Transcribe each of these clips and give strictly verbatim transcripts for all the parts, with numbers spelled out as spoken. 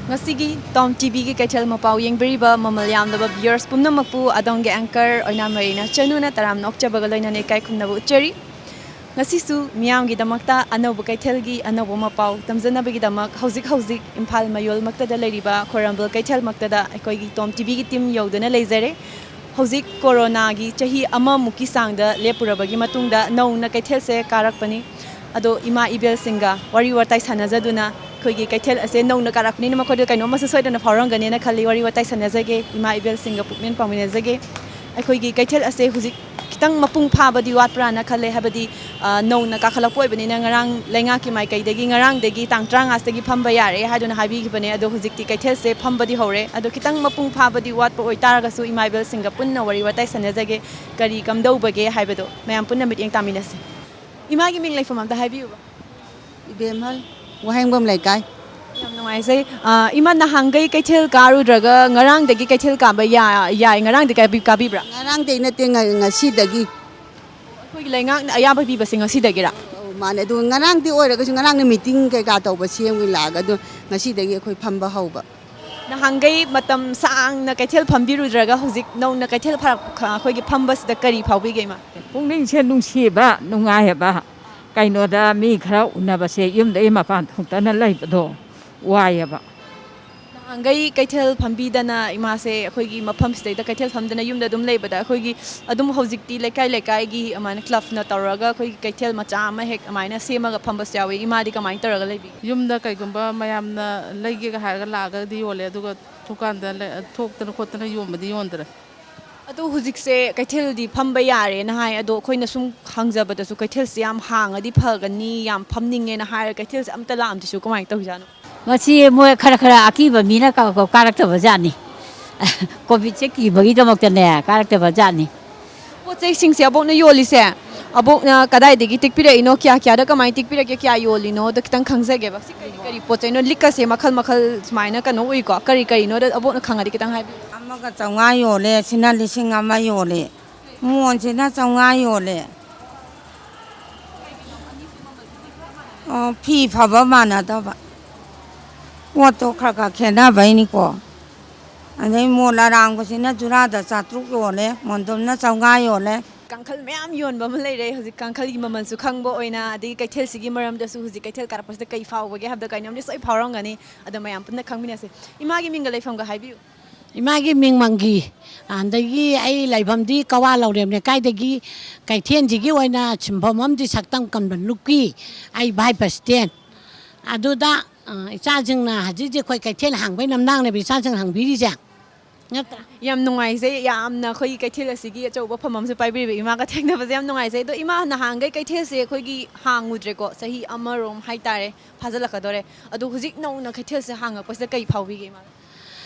ꯉꯁꯤꯒꯤ ꯇꯣꯝ ꯇꯤꯚꯤꯒꯤ ꯀꯩꯊꯦꯜ ꯃꯄꯥꯎ ꯌꯦꯡꯕꯤꯔꯤꯕ ꯃꯃꯜ ꯌꯥꯝꯂꯕ viewers ꯄꯨꯝꯅꯃꯛꯄꯨ ꯑꯗꯣꯝꯒꯤ anchor ꯑꯣꯏꯅꯥꯝ ꯃꯔꯤꯅ ꯆꯅꯨꯅ ꯇꯔꯥꯝꯅ ꯑꯣꯛꯆꯕꯒ ꯂꯣꯏꯅꯅ ꯏꯀꯥꯏ ꯈꯨꯝꯅꯕ ꯎꯠꯆꯔꯤ꯫ ꯉꯁꯤꯁꯨ ꯃꯤꯌꯥꯝꯒꯤꯗꯃꯛꯇ ꯑꯅꯧꯕ ꯀꯩꯊꯦꯜꯒꯤ ꯑꯅꯧꯕ ꯃꯄꯥꯎ ꯇꯝꯖꯅꯕꯒꯤꯗꯃꯛ ꯍꯧꯖꯤꯛ ꯍꯧꯖꯤꯛ ꯏꯝꯐꯥꯜ ꯃꯌꯣꯜꯃꯛꯇꯗ ꯂꯩꯔꯤꯕ ꯈꯣꯏꯔꯝꯕꯜ ꯀꯩꯊꯦꯜꯃꯛꯇꯗ ꯑꯩꯈꯣꯏꯒꯤ ꯇꯣꯝ ꯇꯤꯚꯤꯒꯤ team ꯌꯧꯗꯨꯅ ꯂꯩꯖꯔꯦ꯫ ꯍꯧꯖꯤꯛ ꯀꯣꯔꯣꯅꯥꯒꯤ ꯆꯍꯤ ꯑꯃꯃꯨꯛꯀꯤ ꯆꯥꯡꯗ ꯂꯦꯞꯄꯨꯔꯕꯒꯤ ꯃꯇꯨꯡꯗ ꯅꯧꯅ ꯀꯩꯊꯦꯜꯁꯦ ꯀꯥꯔꯛꯄꯅꯤ꯫ ꯑꯗꯣ ꯏꯃꯥ ꯏꯕꯦꯜꯁꯤꯡꯒ ꯋꯥꯔꯤ ꯋꯥꯇꯥꯏ ꯁꯥꯟꯅꯖꯗꯨꯅ ꯑꯩꯈꯣꯏꯒꯤ ꯀꯩꯊꯦꯜ ꯑꯁꯦ ꯅꯧꯅ ꯀꯥꯔꯛꯄꯅꯤꯅ ꯃꯈꯣꯏꯗ ꯀꯩꯅꯣꯝꯃꯁꯨ ꯁꯣꯏꯗꯅ ꯐꯥꯎꯔꯝꯒꯅꯦꯅ ꯈꯜꯂꯤ꯫ ꯋꯥꯔꯤ ꯋꯥꯇꯥꯏ ꯁꯥꯟꯅꯖꯒꯦ, ꯏꯃꯥ ꯏꯕꯦꯜꯁꯤꯡꯒ ꯄꯨꯛꯅꯦꯟ ꯄꯥꯎꯃꯤꯟꯅꯖꯒꯦ꯫ ꯑꯩꯈꯣꯏꯒꯤ ꯀꯩꯊꯦꯜ ꯑꯁꯦ ꯍꯧꯖꯤꯛ ꯈꯤꯇꯪ ꯃꯄꯨꯡ ꯐꯥꯕꯗꯤ ꯋꯥꯠꯄ꯭ꯔꯥꯅ ꯈꯜꯂꯦ, ꯍꯥꯏꯕꯗꯤ ꯑ, ꯅꯧꯅ ꯀꯥꯈꯠꯂꯛꯄ ꯑꯣꯏꯕꯅꯤꯅ ꯉꯔꯥꯡ ꯂꯩꯉꯥꯛꯀꯤ ꯃꯥꯏꯀꯩꯗꯒꯤ ꯉꯔꯥꯡꯗꯒꯤ ꯇꯥꯡ ꯇꯔꯥꯃꯉꯥꯗꯒꯤ ꯐꯝꯕ ꯌꯥꯔꯦ ꯍꯥꯏꯗꯨꯅ ꯍꯥꯏꯕꯤꯈꯤꯕꯅꯦ꯫ ꯑꯗꯣ ꯍꯧꯖꯤꯛꯇꯤ ꯀꯩꯊꯦꯜꯁꯦ ꯐꯝꯕꯗꯤ ꯍꯧꯔꯦ꯫ ꯑꯗꯣ ꯈꯤꯇꯪ ꯃꯄꯨꯡ ꯐꯥꯕꯗꯤ ꯋꯥꯠꯄ ꯑꯣꯏꯇꯥꯔꯒꯁꯨ ꯏꯃꯥ ꯏꯕꯦꯜꯁꯤꯡꯒ ꯄꯨꯟꯅ ꯋꯥꯔꯤ ꯋꯥꯇꯥꯏ ꯁꯥꯟꯅꯖꯒꯦ, ꯀꯔꯤ ꯀꯝꯗꯧꯕꯒꯦ ꯍꯥꯏꯕꯗꯣ ꯃꯌꯥꯝ ꯄꯨꯟꯅ ꯃꯤꯠꯌꯦꯡ ꯇꯥꯃꯤꯟꯅꯁꯤ꯫ ꯏꯃꯥꯒꯤ ꯃꯤꯡ ꯂꯩꯐꯝ ꯑꯝꯇ ꯍꯥꯏꯕꯤꯌꯨꯕ꯫ ꯏꯕꯦꯝꯍꯜ, ꯋꯥꯍꯦꯡꯕꯝ ꯂꯩꯀꯥꯏ꯫ ꯌꯥꯝ ꯅꯨꯡꯉꯥꯏꯖꯩ꯫ ꯑ, ꯏꯃꯥ, ꯅꯍꯥꯟꯈꯩ ꯀꯩꯊꯦꯜ ꯀꯥꯔꯨꯗ꯭ꯔꯒ ꯉꯔꯥꯡꯗꯒꯤ ꯀꯩꯊꯦꯜ ꯀꯥꯕ ꯌꯥ-, ꯌꯥꯏ, ꯉꯔꯥꯡꯗꯤ ꯀꯥꯕꯤ-, ꯀꯥꯕꯤꯕ꯭ꯔꯥ? ꯉꯔꯥꯡꯗꯩ ꯅꯠꯇꯦ, ꯉ-, ꯉꯁꯤꯗꯒꯤ꯫ ꯑꯩꯈꯣꯏꯒꯤ ꯂꯩꯉꯥꯛꯅ ꯑꯌꯥꯕ ꯄꯤꯕꯁꯦ ꯉꯁꯤꯗꯒꯤꯔꯥ? ꯑꯧ, ꯃꯥꯅꯦ꯫ ꯑꯗꯨ ꯉꯔꯥꯡꯗꯤ ꯑꯣꯏꯔꯒꯁꯨ ꯉꯔꯥꯡꯅ meeting ꯀꯩꯀꯥ ꯇꯧꯕ ꯁꯦꯝꯒꯤ ꯂꯥꯛꯑꯒ ꯑꯗꯨ ꯉꯁꯤꯗꯒꯤ ꯑꯩꯈꯣꯏ ꯐꯝꯕ ꯍꯧꯕ꯫ ꯅꯍꯥꯟꯈꯩ ꯃꯇꯝ ꯁꯥꯡꯅ ꯀꯩꯊꯦꯜ ꯐꯝꯕꯤꯔꯨꯗ꯭ꯔꯒ ꯍꯧꯖꯤꯛ ꯅꯧꯅ ꯀꯩꯊꯦꯜ ꯐꯔꯛ-, ꯑꯩꯈꯣꯏꯒꯤ ꯐꯝꯕꯁꯤꯗ ꯀꯔꯤ ꯐꯥꯎꯕꯤꯒꯦ, ꯏꯃꯥ? ꯄꯨꯛꯅꯤꯡꯁꯦ ꯅꯨꯡꯁꯤꯕ, ꯅꯨꯡꯉꯥꯏꯑꯕ꯫ ꯀꯩꯅꯣꯗ ꯃꯤ ꯈꯔ ꯎꯅꯕꯁꯦ, ꯌꯨꯝꯗꯒꯤ ꯃꯄꯥꯟ ꯊꯣꯛꯇꯅ ꯂꯩꯕꯗꯣ ꯋꯥꯏꯑꯕ꯫ ꯅꯍꯥꯟꯈꯩ ꯀꯩꯊꯦꯜ ꯐꯝꯕꯤꯗꯅ ꯏꯃꯥꯁꯦ ꯑꯩꯈꯣꯏꯒꯤ ꯃꯐꯝꯁꯤꯗꯩꯗ ꯀꯩꯊꯦꯜ ꯐꯝꯗꯅ ꯌꯨꯝꯗ ꯑꯗꯨꯝ ꯂꯩꯕꯗ ꯑꯩꯈꯣꯏꯒꯤ ꯑꯗꯨꯝ ꯍꯧꯖꯤꯛꯇꯤ ꯂꯩꯀꯥꯏ ꯂꯩꯀꯥꯏꯒꯤ ꯑꯗꯨꯃꯥꯏꯅ clubꯅ ꯇꯧꯔꯒ ꯑꯩꯈꯣꯏꯒꯤ ꯀꯩꯊꯦꯜ ꯃꯆꯥ ꯑꯃ ꯍꯦꯛ ꯑꯗꯨꯃꯥꯏꯅ ꯁꯦꯝꯃꯒ ꯐꯝꯕꯁꯨ ꯌꯥꯎꯋꯤ꯫ ꯏꯃꯥꯗꯤ ꯀꯃꯥꯏꯅ ꯇꯧꯔꯒ ꯂꯩꯕꯤꯒꯦ? ꯌꯨꯝꯗ ꯀꯩꯒꯨꯝꯕ ꯃꯌꯥꯝꯅ ꯂꯩꯒꯦꯒ ꯍꯥꯏꯔꯒ ꯂꯥꯛꯑꯒꯗꯤ ꯌꯣꯜꯂꯦ, ꯑꯗꯨꯒ ꯊꯣꯛꯀꯥꯟꯗ ꯂꯩ-, ꯊꯣꯛꯇꯅ ꯈꯣꯠꯇꯅ ꯌꯣꯟꯕꯗꯤ ꯌꯣꯟꯗ꯭ꯔꯦ꯫ ꯑꯗꯣ ꯍꯧꯖꯤꯛꯁꯦ ꯀꯩꯊꯦꯜꯗꯤ ꯐꯝꯕ ꯌꯥꯔꯦꯅ ꯍꯥꯏ, ꯑꯗꯣ ꯑꯩꯈꯣꯏꯅ ꯁꯨꯝ ꯍꯪꯖꯕꯗꯁꯨ ꯀꯩꯊꯦꯜꯁꯦ ꯌꯥꯝ ꯍꯥꯡꯉꯗꯤ ꯐꯒꯅꯤ, ꯌꯥꯝ ꯐꯝꯅꯤꯡꯉꯦꯅ ꯍꯥꯏꯔꯒ ꯀꯩꯊꯦꯜꯁꯦ ꯑꯝꯇ ꯂꯥꯛꯑꯝꯗ꯭ꯔꯤꯁꯤꯕꯨ ꯀꯃꯥꯏꯅ ꯇꯧꯔꯤꯖꯥꯠꯅꯣ? ꯃꯁꯤ ꯃꯣꯏ ꯈꯔ ꯈꯔ ꯑꯀꯤꯕ ꯃꯤꯅ ꯀ-, ꯀ-, ꯀꯥꯔꯛꯇꯕ ꯖꯥꯠꯅꯤ꯫ Covidꯁꯦ ꯀꯤꯕꯒꯤꯗꯃꯛꯇꯅꯦ ꯀꯥꯔꯛꯇꯕ ꯖꯥꯠꯅꯤ꯫ ꯄꯣꯠ ꯆꯩꯁꯤꯡꯁꯦ ꯑꯕꯣꯛꯅ ꯌꯣꯜꯂꯤꯁꯦ, ꯑꯕꯣꯛꯅ ꯀꯗꯥꯏꯗꯒꯤ ꯇꯦꯛꯄꯤꯔꯛꯏꯅꯣ, ꯀꯌꯥ ꯀꯌꯥꯗ ꯀꯃꯥꯏꯅ ꯇꯦꯛꯄꯤꯔꯛꯀꯦ, ꯀꯌꯥ ꯌꯣꯜꯂꯤꯅꯣꯗꯣ ꯈꯤꯇꯪ ꯈꯪꯖꯒꯦꯕ꯫ ꯁꯤ ꯀꯔꯤ ꯀꯔꯤ ꯄꯣꯠ ꯆꯩꯅꯣ? ꯂꯤꯛꯀꯁꯦ ꯃꯈꯜ ꯃꯈꯜ ꯁꯨꯃꯥꯏꯅ ꯀꯩꯅꯣ ꯎꯏꯀꯣ, ꯀꯔꯤ ꯀꯔꯤꯅꯣꯗ ꯑꯕꯣꯛꯅ ꯈꯪꯉꯗꯤ ꯈꯤꯇꯪ ꯍꯥꯏꯕꯤꯌꯨ꯫ ꯑꯃꯒ ꯆꯥꯝꯃꯉꯥ ꯌꯣꯜꯂꯦ, ꯁꯤꯅ ꯂꯤꯁꯤꯡ ꯑꯃ ꯌꯣꯜꯂꯦ, ꯃꯣꯟꯁꯤꯅ ꯆꯥꯝꯃꯉꯥ ꯌꯣꯜꯂꯦ꯫ ꯑꯣ, ꯐꯤ ꯐꯕ ꯃꯥꯟꯅꯗꯕ꯫ ꯄꯣꯠꯇꯣ ꯈꯔ ꯈꯔ ꯈꯦꯠꯅꯕꯩꯅꯤꯀꯣ꯫ ꯑꯗꯩ ꯃꯣꯟ ꯑꯔꯥꯡꯕꯁꯤꯅ ꯖꯨꯔꯥꯗ ꯆꯥꯇ꯭ꯔꯨꯛ ꯌꯣꯜꯂꯦ, ꯃꯣꯟꯗꯨꯝꯅ ꯆꯥꯝꯃꯉꯥ ꯌꯣꯜꯂꯦ꯫ ꯀꯥꯡꯈꯜ ꯃꯌꯥꯝ ꯌꯣꯟꯕ ꯑꯃ ꯂꯩꯔꯦ꯫ ꯍꯧꯖꯤꯛ ꯀꯥꯡꯈꯜꯒꯤ ꯃꯃꯜꯁꯨ ꯈꯪꯕ ꯑꯣꯏꯅ, ꯑꯗꯒꯤ ꯀꯩꯊꯦꯜꯁꯤꯒꯤ ꯃꯔꯝꯗꯁꯨ, ꯍꯧꯖꯤꯛ ꯀꯩꯊꯦꯜ ꯀꯥꯔꯛꯄꯁꯤꯗ ꯀꯩ ꯐꯥꯎꯕꯒꯦ ꯍꯥꯏꯕꯗ ꯀꯩꯅꯣꯝꯗꯤ ꯁꯣꯏ ꯐꯥꯎꯔꯝꯒꯅꯤ꯫ ꯑꯗꯣ ꯃꯌꯥꯝ ꯄꯨꯟꯅ ꯈꯪꯃꯤꯟꯅꯁꯦ꯫ ꯏꯃꯥꯒꯤ ꯃꯤꯡꯒ ꯂꯩꯐꯝꯒ ꯍꯥꯏꯕꯤꯌꯨ꯫ ꯏꯃꯥꯒꯤ ꯃꯤꯡ ꯃꯪꯒꯤ, ꯑꯗꯒꯤ ꯑꯩ ꯂꯩꯐꯝꯗꯤ ꯀꯋꯥ ꯂꯧꯔꯦꯝ ꯂꯩꯀꯥꯏꯗꯒꯤ꯫ ꯀꯩꯊꯦꯜꯁꯤꯒꯤ ꯑꯣꯏꯅ ꯁꯤꯟꯐꯝ ꯑꯃꯗꯤ ꯁꯛꯇꯝ ꯀꯃꯟ ꯂꯨꯞꯀꯤ ꯑꯩ ꯚꯥꯏꯁ ꯄ꯭ꯔꯁꯤꯗꯦꯟ꯫ ꯑꯗꯨꯗ, ꯑ, ꯏꯆꯥꯁꯤꯡꯅ ꯍꯧꯖꯤꯛ ꯍꯧꯖꯤꯛ ꯑꯩꯈꯣꯏ ꯀꯩꯊꯦꯜ ꯍꯥꯡꯕꯩ ꯅꯝꯅꯥꯡꯅꯦꯕ ꯏꯆꯥꯁꯤꯡ ꯍꯪꯕꯤꯔꯤꯁꯦ꯫ ꯅꯠꯇ꯭ꯔꯥ? ꯌꯥꯝ ꯅꯨꯡꯉꯥꯏꯖꯩ, ꯌꯥꯝꯅ ꯑꯩꯈꯣꯏꯒꯤ ꯀꯩꯊꯦꯜ ꯑꯁꯤꯒꯤ ꯑꯆꯧꯕ ꯐꯝ ꯑꯃꯁꯨ ꯄꯥꯏꯕꯤꯔꯤꯕ ꯏꯃꯥꯒ ꯊꯦꯡꯅꯕꯁꯦ ꯌꯥꯝ ꯅꯨꯡꯉꯥꯏꯖꯩ꯫ ꯑꯗꯣ ꯏꯃꯥ, ꯅꯍꯥꯟꯈꯩ ꯀꯩꯊꯦꯜꯁꯦ ꯑꯩꯈꯣꯏꯒꯤ ꯍꯥꯡꯉꯨꯗ꯭ꯔꯦꯀꯣ, ꯆꯍꯤ ꯑꯃꯔꯣꯝ ꯍꯥꯏꯇꯥꯔꯦ, ꯐꯥꯖꯤꯜꯂꯛꯀꯗꯣꯔꯦ꯫ ꯑꯗꯣ ꯍꯧꯖꯤꯛ ꯅꯧꯅ ꯀꯩꯊꯦꯜꯁꯦ ꯍꯥꯡꯉꯛꯄꯁꯤꯗ ꯀꯩ ꯐꯥꯎꯕꯤꯒꯦ ꯏꯃꯥ?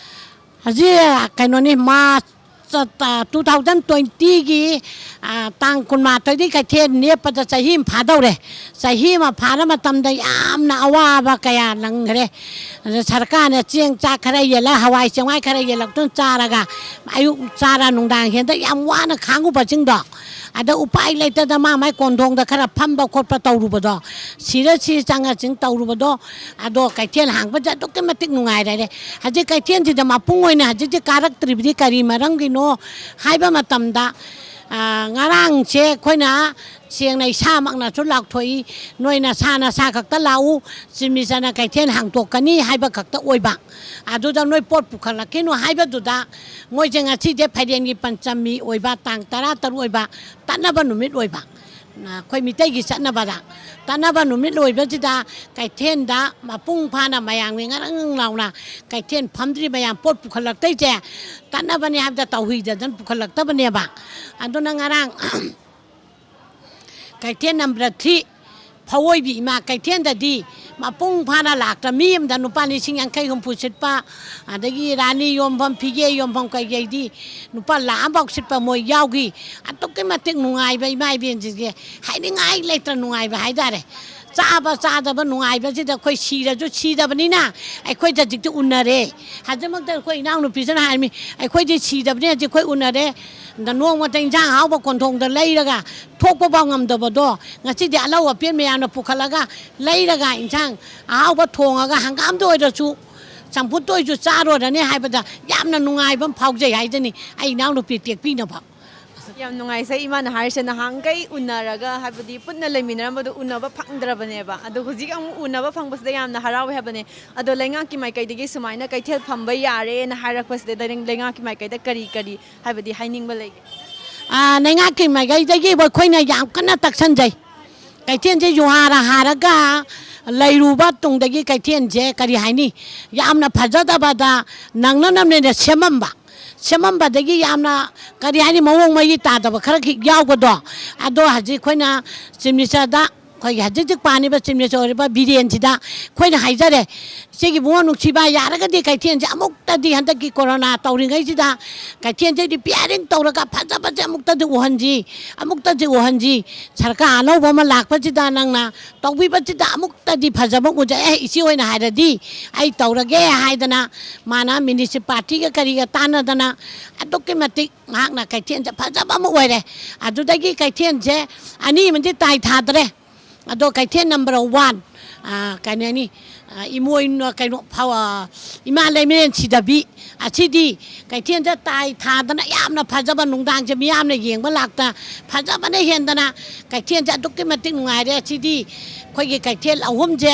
ꯍꯧꯖꯤꯛ ꯀꯩꯅꯣꯅꯤ, ꯃꯥꯔꯆ ꯇꯨ ꯊꯥꯎꯖꯟ ꯇ꯭ꯋꯦꯟꯇꯤꯒꯤ, ꯑ, ꯇꯥꯡ ꯀꯨꯟꯃꯥꯊꯣꯏꯗꯒꯤ ꯀꯩꯊꯦꯜ ꯅꯦꯞꯄꯗ ꯆꯍꯤ ꯑꯃ ꯐꯥꯗꯧꯔꯦ꯫ ꯆꯍꯤ ꯑꯃ ꯐꯥꯔ ꯃꯇꯝꯗ ꯌꯥꯝꯅ ꯑꯋꯥꯕ ꯀꯌꯥ ꯅꯪꯈ꯭ꯔꯦ꯫ ꯑꯗ ꯁꯔꯀꯥꯔꯅ ꯆꯦꯡ ꯆꯥꯛ ꯈꯔ ꯌꯦꯜꯂ, ꯍꯋꯥꯏ ꯆꯦꯡꯋꯥꯏ ꯈꯔ ꯌꯦꯜꯂꯛꯇꯨꯅ ꯆꯥꯔꯒ, ꯑꯌꯨꯛ ꯆꯥꯔ ꯅꯨꯡꯗꯥꯡ ꯍꯦꯟꯗ ꯌꯥꯝ ꯋꯥꯅ ꯈꯥꯡꯉꯨꯕꯁꯤꯡꯗꯣ, ꯑꯗ ꯎꯄꯥꯏ ꯂꯩꯇꯗ ꯃꯥ ꯃꯥꯏ ꯀꯣꯟꯊꯣꯡꯗ ꯈꯔ ꯐꯝꯕ ꯈꯣꯠꯄ ꯇꯧꯔꯨꯕꯗꯣ, ꯁꯤꯔ ꯁꯤ ꯆꯪꯉ ꯆꯤꯡ ꯇꯧꯔꯨꯕꯗꯣ, ꯑꯗꯣ ꯀꯩꯊꯦꯜ ꯍꯥꯡꯕꯁꯦ ꯑꯗꯨꯛꯀꯤ ꯃꯇꯤꯛ ꯅꯨꯡꯉꯥꯏꯔꯦ꯫ ꯍꯧꯖꯤꯛ ꯀꯩꯊꯦꯜꯁꯤꯗ ꯃꯄꯨꯡ ꯑꯣꯏꯅ ꯍꯧꯖꯤꯛꯇꯤ ꯀꯥꯔꯛꯇ꯭ꯔꯤꯕꯗꯤ ꯀꯔꯤ ꯃꯔꯝꯒꯤꯅꯣ ꯍꯥꯏꯕ ꯃꯇꯝꯗ, ꯑ, ꯉꯔꯥꯡꯁꯦ ꯑꯩꯈꯣꯏꯅ ꯁꯦꯡꯅ ꯏꯁꯥꯃꯛꯅꯁꯨ ꯂꯥꯎꯊꯣꯛꯏ, ꯅꯣꯏ ꯅꯁꯥ ꯅꯁꯥ ꯈꯛꯇ ꯂꯥꯛꯎ, ꯆꯤꯃꯤꯆꯅ ꯀꯩꯊꯦꯜ ꯍꯥꯡꯇꯣꯛꯀꯅꯤ ꯍꯥꯏꯕ ꯈꯛꯇ ꯑꯣꯏꯕ꯫ ꯑꯗꯨꯗ ꯅꯣꯏ ꯄꯣꯠ ꯄꯨꯈꯠꯂꯛꯈꯤꯅꯨ ꯍꯥꯏꯕꯗꯨꯗ, ꯃꯣꯏꯁꯦ ꯉꯁꯤꯁꯦ ꯐꯩꯔꯦꯟꯒꯤ ꯄꯟꯆꯃꯤ ꯑꯣꯏꯕ, ꯇꯥꯡ ꯇꯔꯥ ꯇꯔꯨꯛ ꯑꯣꯏꯕ, ꯇꯠꯅꯕ ꯅꯨꯃꯤꯠ ꯑꯣꯏꯕ, ꯑꯩꯈꯣꯏ ꯃꯤꯇꯩꯒꯤ ꯆꯠꯅꯕꯗ꯫ ꯇꯠꯅꯕ ꯅꯨꯃꯤꯠ ꯑꯣꯏꯕꯁꯤꯗ ꯀꯩꯊꯦꯜꯗ ꯃꯄꯨꯡ ꯐꯥꯅ ꯃꯌꯥꯝꯒꯤ ꯉꯔꯪ ꯉꯔꯪ ꯂꯥꯎꯅ ꯀꯩꯊꯦꯜ ꯐꯝꯗ꯭ꯔꯤ ꯃꯌꯥꯝ ꯄꯣꯠ ꯄꯨꯈꯠꯂꯛꯇꯣꯏꯁꯦ ꯇꯠꯅꯕꯅꯤ ꯍꯥꯏꯕꯗ ꯇꯧꯍꯩꯗꯗꯅ ꯄꯨꯈꯠꯂꯛꯇꯕꯅꯦꯕ꯫ ꯑꯗꯨꯅ ꯉꯔꯥꯡ ꯀꯩꯊꯦꯜ ꯅꯝꯕꯔ ꯊ꯭ꯔꯤ ꯐꯧꯑꯣꯏꯕꯤ ꯏꯃꯥ ꯀꯩꯊꯦꯜꯗꯗꯤ ꯃꯄꯨꯡ ꯐꯥꯅ ꯂꯥꯛꯇ ꯃꯤ ꯑꯃꯗ ꯂꯨꯄꯥ ꯂꯤꯁꯤꯡ ꯌꯥꯡꯈꯩ ꯍꯨꯝꯐꯨ ꯁꯤꯠꯄ, ꯑꯗꯒꯤ ꯔꯥꯅꯤ ꯌꯣꯟꯐꯝ, ꯐꯤꯒꯦ ꯌꯣꯟꯐꯝ ꯀꯩꯀꯩꯗꯤ ꯂꯨꯄꯥ ꯂꯥꯈ ꯑꯃꯐꯥꯎ ꯁꯤꯠꯄ ꯃꯣꯏ ꯌꯥꯎꯈꯤ꯫ ꯑꯗꯨꯛꯀꯤ ꯃꯇꯤꯛ ꯅꯨꯡꯉꯥꯏꯕ ꯏꯃꯥ ꯏꯕꯦꯟꯁꯤꯡꯁꯦ ꯍꯥꯏꯅꯤꯡꯉꯥꯏ ꯂꯩꯇ꯭ꯔ ꯅꯨꯡꯉꯥꯏꯕ ꯍꯥꯏꯇꯥꯔꯦ꯫ ꯆꯥꯕ ꯆꯥꯗꯕ ꯅꯨꯡꯉꯥꯏꯕꯁꯤꯗ ꯑꯩꯈꯣꯏ ꯁꯤꯔꯁꯨ ꯁꯤꯗꯕꯅꯤꯅ ꯑꯩꯈꯣꯏꯗ ꯍꯧꯖꯤꯛꯇꯤ ꯎꯅꯔꯦ꯫ ꯍꯧꯖꯤꯛꯃꯛꯇ ꯑꯩꯈꯣꯏ ꯏꯅꯥꯎꯅꯨꯄꯤꯁꯤꯅ ꯍꯥꯏꯔꯝꯃꯤ, "ꯑꯩꯈꯣꯏꯗꯤ ꯁꯤꯗꯕꯅꯤ, ꯍꯧꯖꯤꯛ ꯑꯩꯈꯣꯏ ꯎꯅꯔꯦ꯫ ꯑꯗ ꯅꯣꯡꯃꯇ ꯏꯟꯁꯥꯡ ꯑꯍꯥꯎꯕ ꯀꯣꯟꯊꯣꯡꯗ ꯂꯩꯔꯒ ꯊꯣꯛꯄ ꯐꯥꯎ ꯉꯝꯗꯕꯗꯣ ꯉꯁꯤꯗꯤ ꯑꯂꯧ ꯑꯄꯦꯟ ꯃꯌꯥꯝꯅ ꯄꯨꯈꯠꯂꯒ ꯂꯩꯔꯒ ꯏꯟꯁꯥꯡ ꯑꯍꯥꯎꯕ ꯊꯣꯡꯉꯒ ꯍꯪꯒꯥꯝꯗ ꯑꯣꯏꯔꯁꯨ ꯆꯝꯐꯨꯠꯇ ꯑꯣꯏꯔꯁꯨ ꯆꯥꯔꯨꯔꯅꯤ ꯍꯥꯏꯕꯗ ꯌꯥꯝꯅ ꯅꯨꯡꯉꯥꯏꯕ ꯑꯃ ꯐꯥꯎꯖꯩ ꯍꯥꯏꯖꯅꯤ ꯑꯩ ꯏꯅꯥꯎꯅꯨꯄꯤ ꯇꯦꯛꯄꯤꯅꯕ"꯫ ꯌꯥꯝ ꯅꯨꯡꯉꯥꯏꯖꯩ ꯏꯃꯥꯅ ꯍꯥꯏꯔꯤꯁꯦ, ꯅꯍꯥꯟꯈꯩ ꯎꯅꯔꯒ ꯍꯥꯏꯕꯗꯤ ꯄꯨꯟꯅ ꯂꯩꯃꯤꯟꯅꯔꯝꯕꯗꯣ ꯎꯅꯕ ꯐꯪꯗ꯭ꯔꯕꯅꯦꯕ, ꯑꯗꯣ ꯍꯧꯖꯤꯛ ꯑꯃꯨꯛ ꯎꯅꯕ ꯐꯪꯕꯁꯤꯗ ꯌꯥꯝꯅ ꯍꯔꯥꯎꯋꯦ ꯍꯥꯏꯕꯅꯦ꯫ ꯑꯗꯣ ꯂꯩꯉꯥꯛꯀꯤ ꯃꯥꯏꯀꯩꯗꯒꯤ ꯁꯨꯃꯥꯏꯅ ꯀꯩꯊꯦꯜ ꯐꯝꯕ ꯌꯥꯔꯦꯅ ꯍꯥꯏꯔꯛꯄꯁꯤꯗ ꯂꯩ-, ꯂꯩꯉꯥꯛꯀꯤ ꯃꯥꯏꯀꯩꯗ ꯀꯔꯤ ꯀꯔꯤ ꯍꯥꯏꯕꯗꯤ ꯍꯥꯏꯅꯤꯡꯕ ꯂꯩꯒꯦ? ꯑꯥ, ꯂꯩꯉꯥꯛꯀꯤ ꯃꯥꯏꯀꯩꯗꯒꯤ ꯑꯩꯈꯣꯏꯅ ꯌꯥꯝ ꯀꯟꯅ ꯇꯛꯁꯟꯖꯩ꯫ ꯀꯩꯊꯦꯜꯁꯦ ꯌꯨꯍꯥꯔ ꯍꯥꯔꯒ ꯂꯩꯔꯨꯕ ꯇꯨꯡꯗꯒꯤ ꯀꯩꯊꯦꯜꯁꯦ ꯀꯔꯤ ꯍꯥꯏꯅꯤ, ꯌꯥꯝꯅ ꯐꯖꯗꯕꯗ ꯅꯪꯅꯅꯕꯅꯦꯅ ꯁꯦꯝꯃꯝꯕ꯫ ꯁꯦꯝꯃꯝꯕꯗꯒꯤ ꯌꯥꯝꯅ ꯀꯔꯤ ꯍꯥꯏꯅꯤ, ꯃꯑꯣꯡ ꯃꯔꯤ ꯇꯥꯗꯕ ꯈꯔ ꯈꯤꯛ ꯌꯥꯎꯕꯗꯣ꯫ ꯑꯗꯣ ꯍꯧꯖꯤꯛ ꯑꯩꯈꯣꯏꯅ ꯆꯤꯞ ꯃꯤꯅꯤꯁꯇꯔꯗ, ꯑꯩꯈꯣꯏꯒꯤ ꯍꯧꯖꯤꯛ ꯍꯧꯖꯤꯛ ꯄꯥꯟꯂꯤꯕ ꯆꯤꯞ ꯃꯤꯅꯤꯁꯇꯔ ꯑꯣꯏꯔꯤꯕ ꯕꯤꯔꯦꯟꯁꯤꯗ ꯑꯩꯈꯣꯏꯅ ꯍꯥꯏꯖꯔꯦ, ꯁꯤꯒꯤ ꯏꯕꯨꯡꯉꯣ ꯅꯨꯡꯁꯤꯕ, ꯌꯥꯔꯒꯗꯤ ꯀꯩꯊꯦꯜꯁꯦ ꯑꯃꯨꯛꯇꯗꯤ ꯍꯟꯗꯛꯀꯤ ꯀꯣꯔꯣꯅꯥ ꯇꯧꯔꯤꯉꯩꯁꯤꯗ ꯀꯩꯊꯦꯜꯁꯦ ꯔꯤꯄꯤꯌꯥꯔꯤꯡ ꯇꯧꯔꯒ ꯐꯖꯕꯁꯦ ꯑꯃꯨꯛꯇꯗꯤ ꯎꯍꯟꯁꯤ, ꯑꯃꯨꯛꯇꯗꯤ ꯎꯍꯟꯁꯤ꯫ ꯁꯔꯀꯥꯔ ꯑꯅꯧꯕ ꯑꯃ ꯂꯥꯛꯄꯁꯤꯗ ꯅꯪꯅ ꯇꯧꯕꯤꯕꯁꯤꯗ ꯑꯃꯨꯛꯇꯗꯤ ꯐꯖꯕ ꯎꯖꯩ꯫ "ꯑꯦ, ꯏꯆꯦ ꯍꯣꯏꯅ ꯍꯥꯏꯔꯗꯤ ꯑꯩ ꯇꯧꯔꯒꯦ" ꯍꯥꯏꯗꯅ ꯃꯥꯅ ꯃ꯭ꯌꯨꯅꯤꯁꯤꯄꯥꯂꯤꯇꯤꯒ ꯀꯔꯤꯒ ꯇꯥꯟꯅꯗꯅ ꯑꯗꯨꯛꯀꯤ ꯃꯇꯤꯛ ꯃꯍꯥꯛꯅ ꯀꯩꯊꯦꯜꯁꯦ ꯐꯖꯕ ꯑꯃ ꯑꯣꯏꯔꯦ꯫ ꯑꯗꯨꯗꯒꯤ ꯀꯩꯊꯦꯜꯁꯦ ꯑꯅꯤ ꯑꯃꯗꯤ ꯇꯥꯏ ꯊꯥꯗ꯭ꯔꯦ꯫ ꯑꯗꯣ ꯀꯩꯊꯦꯜ ꯅꯝꯕꯔ ꯋꯥꯟ, ꯑ, ꯀꯩꯅꯣꯅꯤ, ꯑ, ꯏꯃꯣꯏꯅꯨ, ꯀꯩꯅꯣ, ꯐ-, ꯑ, ꯏꯃꯥ ꯂꯩꯃꯔꯦꯟ ꯁꯤꯗꯕꯤ, ꯑꯁꯤꯗꯤ ꯀꯩꯊꯦꯜꯗ ꯇꯥꯏ ꯊꯥꯗꯅ ꯌꯥꯝꯅ ꯐꯖꯕ, ꯅꯨꯡꯗꯥꯡꯁꯦ ꯃꯤꯌꯥꯝꯅ ꯌꯦꯡꯕ ꯂꯥꯛꯇ ꯐꯖꯕꯅ ꯍꯦꯟꯗꯅ ꯀꯩꯊꯦꯜꯁꯦ ꯑꯗꯨꯛꯀꯤ ꯃꯇꯤꯛ ꯅꯨꯡꯉꯥꯏꯔꯦ꯫ ꯑꯁꯤꯗꯤ ꯑꯩꯈꯣꯏꯒꯤ ꯀꯩꯊꯦꯜ ꯑꯍꯨꯝꯁꯦ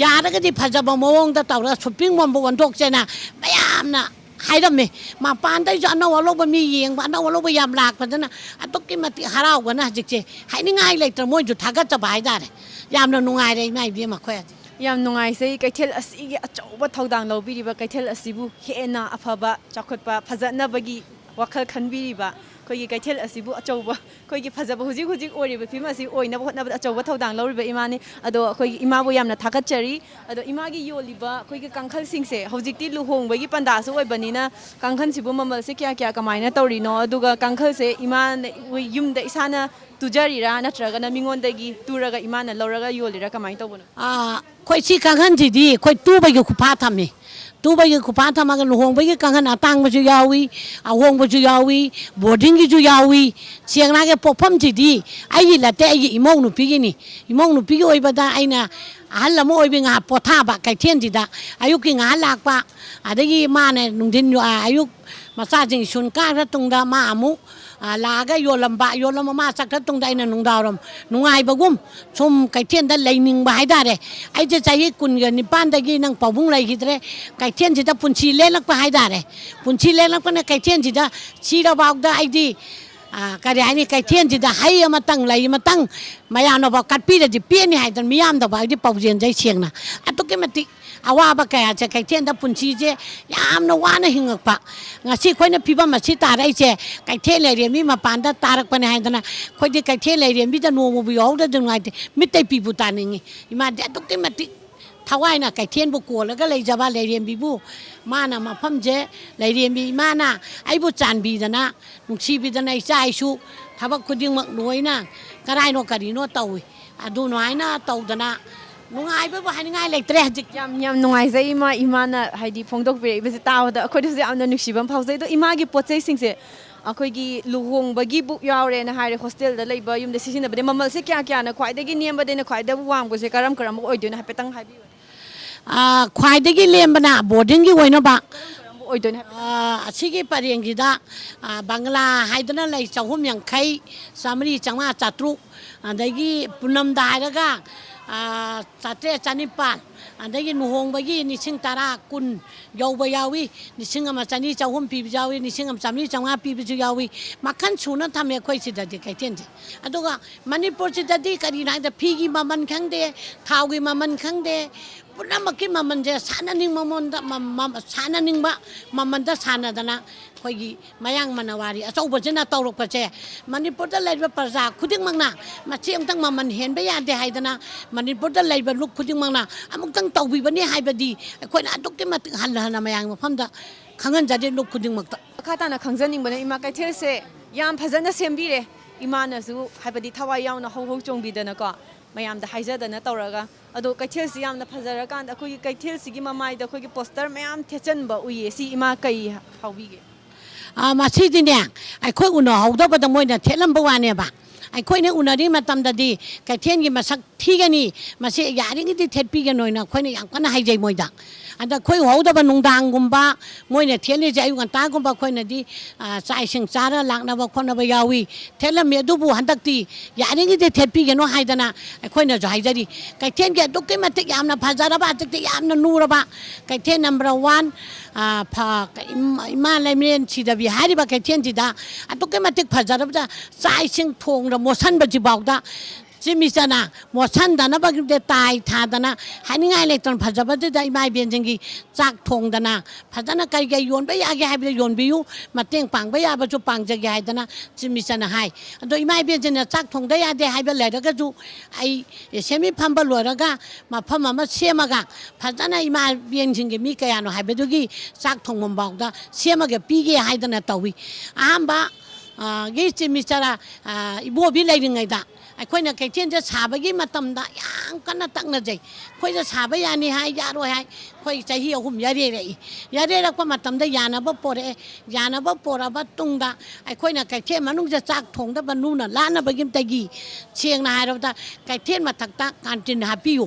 ꯌꯥꯔꯒꯗꯤ ꯐꯖꯕ ꯃꯑꯣꯡꯗ ꯇꯧꯔꯒ ꯁꯣꯞꯄꯤꯡ ꯃꯣꯜꯕꯨ ꯑꯣꯟꯊꯣꯛꯁꯦꯅ ꯃꯌꯥꯝꯅ ꯍꯥꯏꯔꯝꯃꯦ꯫ ꯃꯄꯥꯟꯗꯩꯁꯨ ꯑꯅꯧ ꯑꯅꯧꯕ ꯃꯤ ꯌꯦꯡꯕ, ꯑꯅꯧ ꯑꯅꯧꯕ ꯌꯥꯝ ꯂꯥꯛꯄꯗꯅ ꯑꯗꯨꯛꯀꯤ ꯃꯇꯤꯛ ꯍꯔꯥꯎꯕꯅ ꯍꯧꯖꯤꯛꯁꯦ ꯍꯥꯏꯅꯤꯡꯉꯥꯏ ꯂꯩꯇ꯭ꯔꯦ꯫ ꯃꯣꯏꯁꯨ ꯊꯥꯒꯠꯆꯕ ꯍꯥꯏꯇꯥꯔꯦ꯫ ꯌꯥꯝꯅ ꯅꯨꯡꯉꯥꯏꯔꯦ ꯏꯃꯥ ꯏꯕꯦꯝꯃ ꯑꯩꯈꯣꯏ ꯍꯧꯖꯤꯛ꯫ ꯌꯥꯝ ꯅꯨꯡꯉꯥꯏꯖꯩ ꯀꯩꯊꯦꯜ ꯑꯁꯤꯒꯤ ꯑꯆꯧꯕ ꯊꯧꯗꯥꯡ ꯂꯧꯕꯤꯔꯤꯕ, ꯀꯩꯊꯦꯜ ꯑꯁꯤꯕꯨ ꯍꯦꯟꯅ ꯑꯐꯕ ꯆꯥꯎꯈꯠꯄ ꯐꯖꯅꯕꯒꯤ ꯋꯥꯈꯜ ꯈꯟꯕꯤꯔꯤꯕ ꯑꯩꯈꯣꯏꯒꯤ ꯀꯩꯊꯦꯜ ꯑꯁꯤꯕꯨ ꯑꯆꯧꯕ, ꯑꯩꯈꯣꯏꯒꯤ ꯐꯖꯕ ꯍꯧꯖꯤꯛ ꯍꯧꯖꯤꯛ ꯑꯣꯏꯔꯤꯕ ꯐꯤꯕꯝ ꯑꯁꯤ ꯑꯣꯏꯅꯕ ꯍꯣꯠꯅꯕꯗ ꯑꯆꯧꯕ ꯊꯧꯗꯥꯡ ꯂꯧꯔꯤꯕ ꯏꯃꯥꯅꯤ꯫ ꯑꯗꯣ ꯑꯩꯈꯣꯏꯒꯤ ꯏꯃꯥꯕꯨ ꯌꯥꯝꯅ ꯊꯥꯒꯠꯆꯔꯤ꯫ ꯑꯗꯣ ꯏꯃꯥꯒꯤ ꯌꯣꯜꯂꯤꯕ ꯑꯩꯈꯣꯏꯒꯤ ꯀꯥꯡꯈꯜꯁꯤꯡꯁꯦ ꯍꯧꯖꯤꯛꯇꯤ ꯂꯨꯍꯣꯡꯕꯒꯤ ꯄꯟꯗꯥꯁꯨ ꯑꯣꯏꯕꯅꯤꯅ, ꯀꯥꯡꯈꯜꯁꯤꯕꯨ ꯃꯃꯜꯁꯦ ꯀꯌꯥ ꯀꯌꯥ ꯀꯃꯥꯏꯅ ꯇꯧꯔꯤꯅꯣ? ꯑꯗꯨꯒ ꯀꯥꯡꯈꯜꯁꯦ ꯏꯃꯥꯅ ꯌꯨꯝꯗ ꯏꯁꯥꯅ ꯇꯨꯖꯔꯤꯔꯥ, ꯅꯠꯇ꯭ꯔꯒꯅ ꯃꯤꯉꯣꯟꯗꯒꯤ ꯇꯨꯔꯒ ꯏꯃꯥꯅ ꯂꯧꯔꯒ ꯌꯣꯜꯂꯤꯔꯥ, ꯀꯃꯥꯏꯅ ꯇꯧꯕꯅꯣ? ꯑꯥ, ꯑꯩꯈꯣꯏ ꯁꯤ ꯀꯥꯡꯈꯟꯁꯤꯗꯤ ꯑꯩꯈꯣꯏ ꯇꯨꯕꯒꯤ ꯈꯨꯐꯥ ꯊꯝꯃꯤ꯫ ꯇꯨꯕꯒꯤ ꯈꯨꯐꯥ ꯊꯝꯃꯒ ꯂꯨꯍꯣꯡꯕꯒꯤ ꯀꯥꯡꯈꯟ ꯑꯇꯥꯡꯕꯁꯨ ꯌꯥꯎꯏ, ꯑꯍꯣꯡꯕꯁꯨ ꯌꯥꯎꯏ, ꯕꯣꯔꯗꯤꯡꯒꯤꯁꯨ ꯌꯥꯎꯏ꯫ ꯁꯦꯡꯅ ꯍꯥꯏꯒꯦ, ꯄꯣꯠꯐꯝꯁꯤꯗꯤ ꯑꯩꯒꯤ ꯅꯠꯇꯦ, ꯑꯩꯒꯤ ꯏꯃꯧ ꯅꯨꯄꯤꯒꯤꯅꯤ꯫ ꯏꯃꯧ ꯅꯨꯄꯤꯒꯤ ꯑꯣꯏꯕꯗ ꯑꯩꯅ ꯑꯍꯜ ꯑꯃ ꯑꯣꯏꯕꯤ ꯉꯥꯏꯍꯥꯛ ꯄꯣꯊꯥꯕ ꯀꯩꯊꯦꯜꯁꯤꯗ, ꯑꯌꯨꯛꯀꯤ ꯉꯥꯏꯍꯥꯛ ꯂꯥꯛꯄ, ꯑꯗꯒꯤ ꯃꯥꯅ ꯅꯨꯡꯊꯤꯟ, ꯑꯌꯨꯛ ꯃꯆꯥꯁꯤꯡ ꯁ꯭ꯀꯨꯜ ꯀꯥꯈ꯭ꯔ ꯇꯨꯡꯗ ꯃꯥ ꯑꯃꯨꯛ, ꯑ, ꯂꯥꯛꯑꯒ ꯌꯣꯜꯂꯝꯕ, ꯌꯣꯜꯂꯝꯕ ꯃꯥ ꯆꯠꯈ꯭ꯔ ꯇꯨꯡꯗ ꯑꯩꯅ ꯅꯨꯡꯗꯥꯡꯋꯥꯏꯔꯝ ꯅꯨꯡꯉꯥꯏꯕꯒꯨꯝ ꯁꯨꯝ ꯀꯩꯊꯦꯜꯗ ꯂꯩꯅꯤꯡꯕ ꯍꯥꯏꯇꯥꯔꯦ꯫ ꯑꯩꯁꯦ ꯆꯍꯤ ꯀꯨꯟꯒ ꯅꯤꯄꯥꯟꯗꯒꯤ ꯅꯪ ꯄꯥꯕꯨꯡ ꯂꯩꯈꯤꯗ꯭ꯔꯦ꯫ ꯀꯩꯊꯦꯜꯁꯤꯗ ꯄꯨꯟꯁꯤ ꯂꯦꯜꯂꯛꯄ ꯍꯥꯏꯇꯥꯔꯦ꯫ ꯄꯨꯟꯁꯤ ꯂꯦꯜꯂꯛꯄꯅ ꯀꯩꯊꯦꯜꯁꯤꯗ ꯁꯤꯔꯐꯥꯎꯗ ꯑꯩꯗꯤ, ꯑ, ꯀꯔꯤ ꯍꯥꯏꯅꯤ, ꯀꯩꯊꯦꯜꯁꯤꯗ ꯍꯩ ꯑꯃꯇꯪ ꯂꯩ ꯑꯃꯇꯪ ꯃꯌꯥꯝꯅꯐꯥꯎ ꯀꯠꯄꯤꯔꯗꯤ ꯄꯦꯟꯅꯤ ꯍꯥꯏꯗꯅ ꯃꯤꯌꯥꯝꯗꯐꯥꯎ ꯑꯩꯗꯤ ꯄꯥꯎꯖꯦꯟꯁꯦ ꯁꯦꯡꯅ ꯑꯗꯨꯛꯀꯤ ꯃꯇꯤꯛ ꯑꯋꯥꯕ ꯀꯌꯥꯁꯦ ꯀꯩꯊꯦꯜꯗ ꯄꯨꯟꯁꯤꯁꯦ ꯌꯥꯝꯅ ꯋꯥꯅ ꯍꯤꯡꯉꯛꯄ꯫ ꯉꯁꯤ ꯑꯩꯈꯣꯏꯅ ꯐꯤꯕꯝ ꯑꯁꯤ ꯇꯥꯔꯛꯏꯁꯦ ꯀꯩꯊꯦꯜ ꯂꯩꯔꯦꯝꯕꯤ ꯃꯄꯥꯟꯗ ꯇꯥꯔꯛꯄꯅꯦ ꯍꯥꯏꯗꯅ ꯑꯩꯈꯣꯏꯗꯤ ꯀꯩꯊꯦꯜ ꯂꯩꯔꯦꯝꯕꯤꯗ ꯅꯣꯡꯃꯕꯨ ꯌꯥꯎꯍꯧꯗ꯭ꯔꯗꯤ ꯅꯨꯡꯉꯥꯏꯇꯦ꯫ ꯃꯤꯠꯇꯩ ꯄꯤꯕꯨ ꯇꯥꯅꯤꯡꯉꯤ꯫ ꯏꯃꯥꯗꯤ ꯑꯗꯨꯛꯀꯤ ꯃꯇꯤꯛ ꯊꯋꯥꯏꯅ ꯀꯩꯊꯦꯜꯕꯨ ꯀꯣꯜꯂꯒ ꯂꯩꯖꯕ ꯂꯩꯔꯦꯝꯕꯤꯕꯨ꯫ ꯃꯥꯅ ꯃꯐꯝꯁꯦ, ꯂꯩꯔꯦꯝꯕꯤ ꯏꯃꯥꯅ ꯑꯩꯕꯨ ꯆꯥꯟꯕꯤꯗꯅ, ꯅꯨꯡꯁꯤꯕꯤꯗꯅ ꯏꯆꯥ ꯏꯁꯨ ꯊꯕꯛ ꯈꯨꯗꯤꯡꯃꯛ ꯂꯣꯏꯅ ꯀꯔꯥꯏꯅꯣ ꯀꯔꯤꯅꯣ ꯇꯧꯏ꯫ ꯑꯗꯨ ꯅꯨꯡꯉꯥꯏꯅ ꯇꯧꯗꯅ ꯅꯨꯡꯉꯥꯏꯕꯕꯨ ꯍꯥꯏꯅꯤꯡꯉꯥꯏ ꯂꯩꯇ꯭ꯔꯦ ꯍꯧꯖꯤꯛ꯫ ꯌꯥꯝ, ꯌꯥꯝ ꯅꯨꯡꯉꯥꯏꯖꯩ ꯏꯃꯥ, ꯏꯃꯥꯅ ꯍꯥꯏꯗꯤ ꯐꯣꯡꯗꯣꯛꯄꯤꯔꯛꯏꯕꯁꯦ ꯇꯥꯕꯗ ꯑꯩꯈꯣꯏꯗꯁꯨ ꯌꯥꯝꯅ ꯅꯨꯡꯁꯤꯕ ꯑꯃ ꯐꯥꯎꯖꯩ꯫ ꯑꯗꯣ ꯏꯃꯥꯒꯤ ꯄꯣꯠ ꯆꯩꯁꯤꯡꯁꯦ ꯑꯩꯈꯣꯏꯒꯤ ꯂꯨꯍꯣꯡꯕꯒꯤ ꯕꯨꯛ ꯌꯥꯎꯔꯦꯅ ꯍꯥꯏꯔꯦ, ꯍꯣꯁꯇꯦꯜꯗ ꯂꯩꯕ ꯌꯨꯝꯗ ꯁꯤꯖꯤꯟꯅꯕꯗꯤ ꯃꯃꯜꯁꯦ ꯀꯌꯥ ꯀꯌꯥꯅ ꯈ꯭ꯋꯥꯏꯗꯒꯤ ꯅꯦꯝꯕꯗꯩꯅ ꯈ꯭ꯋꯥꯏꯗꯒꯤ ꯋꯥꯡꯕꯁꯦ ꯀꯔꯝ ꯀꯔꯝꯕ ꯑꯣꯏꯗꯣꯏꯅꯣ ꯍꯥꯏꯐꯦꯠꯇꯪ ꯍꯥꯏꯕꯤꯌꯨ꯫ ꯑꯥ, ꯈ꯭ꯋꯥꯏꯗꯒꯤ ꯂꯦꯝꯕꯅ ꯕꯣꯔꯗꯤꯡꯒꯤ ꯑꯣꯏꯅꯕ꯫ ꯀꯔꯝ ꯀꯔꯝꯕ ꯑꯣꯏꯗꯣꯏꯅꯣ ꯍꯥꯏꯐꯦꯠꯇꯪ? ꯑꯥ, ꯑꯁꯤꯒꯤ ꯄꯔꯦꯡꯁꯤꯗ, ꯑꯥ, ꯕꯪꯒ꯭ꯂꯥ ꯍꯥꯏꯗꯅ ꯂꯩ, ꯆꯍꯨꯝ ꯌꯥꯡꯈꯩ, ꯆꯥꯃꯔꯤ, ꯆꯥꯝꯃꯉꯥ, ꯆꯥꯇ꯭ꯔꯨꯛ, ꯑꯗꯒꯤ ꯄꯨꯅꯝꯗ ꯍꯥꯏꯔꯒ, ꯑꯥ, ꯆꯥꯇ꯭ꯔꯦꯠ, ꯆꯥꯅꯤꯄꯥꯜ, ꯑꯗꯒꯤ ꯂꯨꯍꯣꯡꯕꯒꯤ ꯂꯤꯁꯤꯡ ꯇꯔꯥ, ꯀꯨꯟ ꯌꯧꯕ ꯌꯥꯎꯏ, ꯂꯤꯁꯤꯡ ꯑꯃ ꯆꯅꯤ, ꯆꯍꯨꯝ ꯄꯤꯕꯁꯨ ꯌꯥꯎꯏ, ꯂꯤꯁꯤꯡ ꯑꯃ ꯆꯥꯃꯔꯤ, ꯆꯥꯝꯃꯉꯥ ꯄꯤꯕꯁꯨ ꯌꯥꯎꯏ, ꯃꯈꯜ ꯁꯨꯅ ꯊꯝꯃꯦ ꯑꯩꯈꯣꯏ ꯁꯤꯗꯗꯤ ꯀꯩꯊꯦꯜꯁꯦ꯫ ꯑꯗꯨꯒ ꯃꯅꯤꯄꯨꯔꯁꯤꯗꯗꯤ ꯀꯔꯤꯅꯣ ꯍꯥꯏꯗ ꯐꯤꯒꯤ ꯃꯃꯜ ꯈꯪꯗꯦ, ꯊꯥꯎꯒꯤ ꯃꯃꯜ ꯈꯪꯗꯦ, ꯄꯨꯝꯅꯃꯛꯀꯤ ꯃꯃꯜꯁꯦ ꯁꯥꯟꯅꯅꯤꯡꯕ ꯃꯃꯜꯗ, ꯃ-, ꯃ-, ꯁꯥꯟꯅꯅꯤꯡꯕ ꯃꯃꯜꯗ ꯁꯥꯟꯅꯗꯅ ꯑꯩꯈꯣꯏꯒꯤ ꯃꯌꯥꯡ ꯃꯅꯋꯥꯔꯤ ꯑꯆꯧꯕꯁꯤꯅ ꯇꯧꯔꯛꯄꯁꯦ, ꯃꯅꯤꯄꯨꯔꯗ ꯂꯩꯔꯤꯕ ꯄ꯭ꯔꯖꯥ ꯈꯨꯗꯤꯡꯃꯛꯅ ꯃꯁꯤ ꯑꯃꯨꯛꯇꯪ ꯃꯃꯜ ꯍꯦꯟꯕ ꯌꯥꯗꯦ ꯍꯥꯏꯗꯅ, ꯃꯅꯤꯄꯨꯔꯗ ꯂꯩꯕ ꯂꯨꯞ ꯈꯨꯗꯤꯡꯃꯛꯅ ꯑꯃꯨꯛꯇꯪ ꯇꯧꯕꯤꯕꯅꯤ ꯍꯥꯏꯕꯗꯤ ꯑꯩꯈꯣꯏꯅ ꯑꯗꯨꯛꯀꯤ ꯃꯇꯤꯛ ꯍꯟꯅ ꯍꯟꯅ ꯃꯌꯥꯝꯒꯤ ꯃꯐꯝꯗ ꯈꯪꯍꯟꯖꯔꯤ, ꯂꯨꯞ ꯈꯨꯗꯤꯡꯃꯛꯇ꯫ ꯃꯈꯥ ꯇꯥꯅ ꯈꯪꯖꯅꯤꯡꯕꯅ, ꯏꯃꯥ, ꯀꯩꯊꯦꯜꯁꯦ ꯌꯥꯝ ꯐꯖꯅ ꯁꯦꯝꯕꯤꯔꯦ꯫ ꯏꯃꯥꯅꯁꯨ ꯍꯥꯏꯕꯗꯤ ꯊꯋꯥꯏ ꯌꯥꯎꯅ ꯍꯧ ꯍꯧ ꯆꯣꯡꯕꯤꯗꯅꯀꯣ, ꯃꯌꯥꯝꯗ ꯍꯥꯏꯖꯗꯅ ꯇꯧꯔꯒ꯫ ꯑꯗꯣ ꯀꯩꯊꯦꯜꯁꯤ ꯌꯥꯝꯅ ꯐꯖꯔꯀꯥꯟꯗ ꯑꯩꯈꯣꯏꯒꯤ ꯀꯩꯊꯦꯜꯁꯤꯒꯤ ꯃꯃꯥꯏꯗ ꯑꯩꯈꯣꯏꯒꯤ ꯄꯣꯁꯇꯔ ꯃꯌꯥꯝ ꯊꯦꯠꯆꯟꯕ ꯎꯏꯌꯦ꯫ ꯁꯤ ꯏꯃꯥ ꯀꯩ ꯐꯥꯎꯕꯤꯒꯦ? ꯑꯥ, ꯃꯁꯤꯗꯤꯅꯦ, ꯑꯩꯈꯣꯏ ꯎꯅꯍꯧꯗꯕꯗ ꯃꯣꯏꯅ ꯊꯦꯠꯂꯝꯕ ꯋꯥꯅꯦꯕ꯫ ꯑꯩꯈꯣꯏꯅ ꯎꯅꯔꯤ ꯃꯇꯝꯗꯗꯤ ꯀꯩꯊꯦꯜꯒꯤ ꯃꯁꯛ ꯊꯤꯒꯅꯤ, ꯃꯁꯤ ꯌꯥꯔꯤꯉꯩꯗꯤ ꯊꯦꯠꯄꯤꯒꯅꯣꯅ ꯑꯩꯈꯣꯏꯅ ꯌꯥꯝ ꯀꯟꯅ ꯍꯥꯏꯖꯩ ꯃꯣꯏꯗ꯫ ꯑꯗ ꯑꯩꯈꯣꯏ ꯎꯍꯧꯗꯕ ꯅꯨꯡꯗꯥꯡꯒꯨꯝꯕ ꯃꯣꯏꯅ ꯊꯦꯠꯂꯤꯁꯦ, ꯑꯌꯨꯛ ꯉꯟꯇꯥꯒꯨꯝꯕ ꯑꯩꯈꯣꯏꯅꯗꯤ, ꯑ, ꯆꯥꯛ ꯏꯁꯤꯡ ꯆꯥꯔ ꯂꯥꯛꯅꯕ ꯈꯣꯠꯅꯕ ꯌꯥꯎꯏ, ꯊꯦꯠꯂꯝꯃꯤ꯫ ꯑꯗꯨꯕꯨ ꯍꯟꯗꯛꯇꯤ ꯌꯥꯔꯤꯉꯩꯗꯤ ꯊꯦꯠꯄꯤꯒꯅꯣ ꯍꯥꯏꯗꯅ ꯑꯩꯈꯣꯏꯅꯁꯨ ꯍꯥꯏꯖꯔꯤ꯫ ꯀꯩꯊꯦꯜꯒꯤ ꯑꯗꯨꯛꯀꯤ ꯃꯇꯤꯛ ꯌꯥꯝꯅ ꯐꯖꯔꯕ, ꯍꯧꯖꯤꯛꯇꯤ ꯌꯥꯝꯅ ꯅꯨꯔꯕ ꯀꯩꯊꯦꯜ ꯅꯝꯕꯔ ꯋꯥꯟ, ꯑ, ꯐ-, ꯏꯃꯥ, ꯏꯃꯥ ꯂꯩꯃꯔꯦꯟ ꯁꯤꯗꯕꯤ ꯍꯥꯏꯔꯤꯕ ꯀꯩꯊꯦꯜꯁꯤꯗ ꯑꯗꯨꯛꯀꯤ ꯃꯇꯤꯛ ꯐꯖꯔꯕꯗ ꯆꯥꯛ ꯏꯁꯤꯡ ꯊꯣꯡꯗ ꯃꯣꯠꯁꯟꯕꯁꯤꯐꯥꯎꯗ ꯆꯤꯃꯤꯆꯅ ꯃꯣꯠꯁꯟꯗꯅꯕꯒꯤꯗꯃꯛꯇ ꯇꯥꯏ ꯊꯥꯗꯅ, ꯍꯥꯏꯅꯤꯡꯉꯥꯏ ꯂꯩꯇꯅ ꯐꯖꯕꯗꯨꯗ ꯏꯃꯥ ꯏꯕꯦꯟꯁꯤꯡꯒꯤ ꯆꯥꯛ ꯊꯣꯡꯗꯅ ꯐꯖꯅ ꯀꯩ ꯀꯩ ꯌꯣꯟꯕ ꯌꯥꯒꯦ ꯍꯥꯏꯕꯗ ꯌꯣꯟꯕꯤꯌꯨ, ꯃꯇꯦꯡ ꯄꯥꯡꯕ ꯌꯥꯕꯁꯨ ꯄꯥꯡꯖꯒꯦ ꯍꯥꯏꯗꯅ ꯆꯤꯃꯤꯆꯅ ꯍꯥꯏ꯫ ꯑꯗꯣ ꯏꯃꯥ ꯏꯕꯦꯟꯁꯤꯡꯅ ꯆꯥꯛ ꯊꯣꯡꯗ ꯌꯥꯗꯦ ꯍꯥꯏꯕ ꯂꯩꯔꯒꯁꯨ, ꯑꯩ ꯑꯦꯁꯦꯝꯕ꯭ꯂꯤ ꯐꯝꯕ ꯂꯣꯏꯔꯒ ꯃꯐꯝ ꯑꯃ ꯁꯦꯝꯃꯒ ꯐꯖꯅ ꯏꯃꯥ ꯏꯕꯦꯟꯁꯤꯡꯒꯤ ꯃꯤ ꯀꯌꯥꯅꯣ ꯍꯥꯏꯕꯗꯨꯒꯤ ꯆꯥꯛ ꯊꯣꯡꯐꯝ ꯐꯥꯎꯗ ꯁꯦꯝꯃꯒ ꯄꯤꯒꯦ ꯍꯥꯏꯗꯅ ꯇꯧꯏ꯫ ꯑꯍꯥꯟꯕ, ꯑ, ꯒꯤ ꯆꯤꯃꯤꯆꯔꯥ, ꯑ, ꯏꯕꯣꯕꯤ ꯂꯩꯔꯤꯉꯩꯗ ꯑꯩꯈꯣꯏꯅ ꯀꯩꯊꯦꯜꯁꯦ ꯁꯥꯕꯒꯤ ꯃꯇꯝꯗ ꯌꯥꯝ ꯀꯟꯅ ꯇꯛꯅꯖꯩ꯫ ꯑꯩꯈꯣꯏꯁꯦ ꯁꯥꯕ ꯌꯥꯅꯤ ꯍꯥꯏ, ꯌꯥꯔꯣꯏ ꯍꯥꯏ꯫ ꯑꯩꯈꯣꯏ ꯆꯍꯤ ꯑꯍꯨꯝ ꯌꯥꯔꯦꯔꯛꯏ꯫ ꯌꯥꯔꯦꯔꯛꯄ ꯃꯇꯝꯗ ꯌꯥꯅꯕ ꯄꯣꯔꯛꯑꯦ꯫ ꯌꯥꯅꯕ ꯄꯣꯔꯛꯑꯕ ꯇꯨꯡꯗ ꯑꯩꯈꯣꯏꯅ ꯀꯩꯊꯦꯜ ꯃꯅꯨꯡꯁꯦ ꯆꯥꯛ ꯊꯣꯡꯗꯕ ꯅꯨꯅ ꯂꯥꯟꯅꯕꯒꯤꯗꯃꯛꯇꯒꯤ, ꯁꯦꯡꯅ ꯍꯥꯏꯔꯕꯗ, ꯀꯩꯊꯦꯜ ꯃꯊꯛꯇ ꯀꯥꯟꯇꯤꯟ ꯍꯥꯞꯄꯤꯌꯨ꯫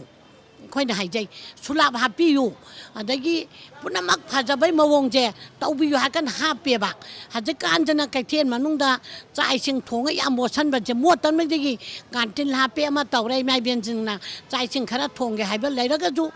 ꯑꯩꯈꯣꯏꯅ ꯍꯥꯏꯖꯩ, ꯁꯨꯂꯥꯞ ꯍꯥꯞꯄꯤꯌꯨ, ꯑꯗꯒꯤ ꯄꯨꯝꯅꯃꯛ ꯐꯖꯕꯩ ꯃꯑꯣꯡꯁꯦ ꯇꯧꯕꯤꯌꯨ ꯍꯥꯏꯔ ꯀꯥꯟꯗ ꯍꯥꯞꯄꯦꯕ꯫ ꯍꯧꯖꯤꯛꯀꯥꯟꯁꯤꯅ ꯀꯩꯊꯦꯜ ꯃꯅꯨꯡꯗ ꯆꯥꯛ ꯏꯁꯤꯡ ꯊꯣꯡꯉ ꯌꯥꯝ ꯃꯣꯠꯁꯟꯕꯁꯦ, ꯃꯣꯠꯇꯅꯕꯗꯒꯤ ꯀꯥꯟꯇꯤꯟ ꯍꯥꯞꯄꯦ, ꯑꯃ ꯇꯧꯔꯦ, ꯏꯃꯥ ꯏꯕꯦꯟꯁꯤꯡꯅ ꯆꯥꯛ ꯏꯁꯤꯡ ꯈꯔ ꯊꯣꯡꯒꯦ ꯍꯥꯏꯕ ꯂꯩꯔꯒꯁꯨ,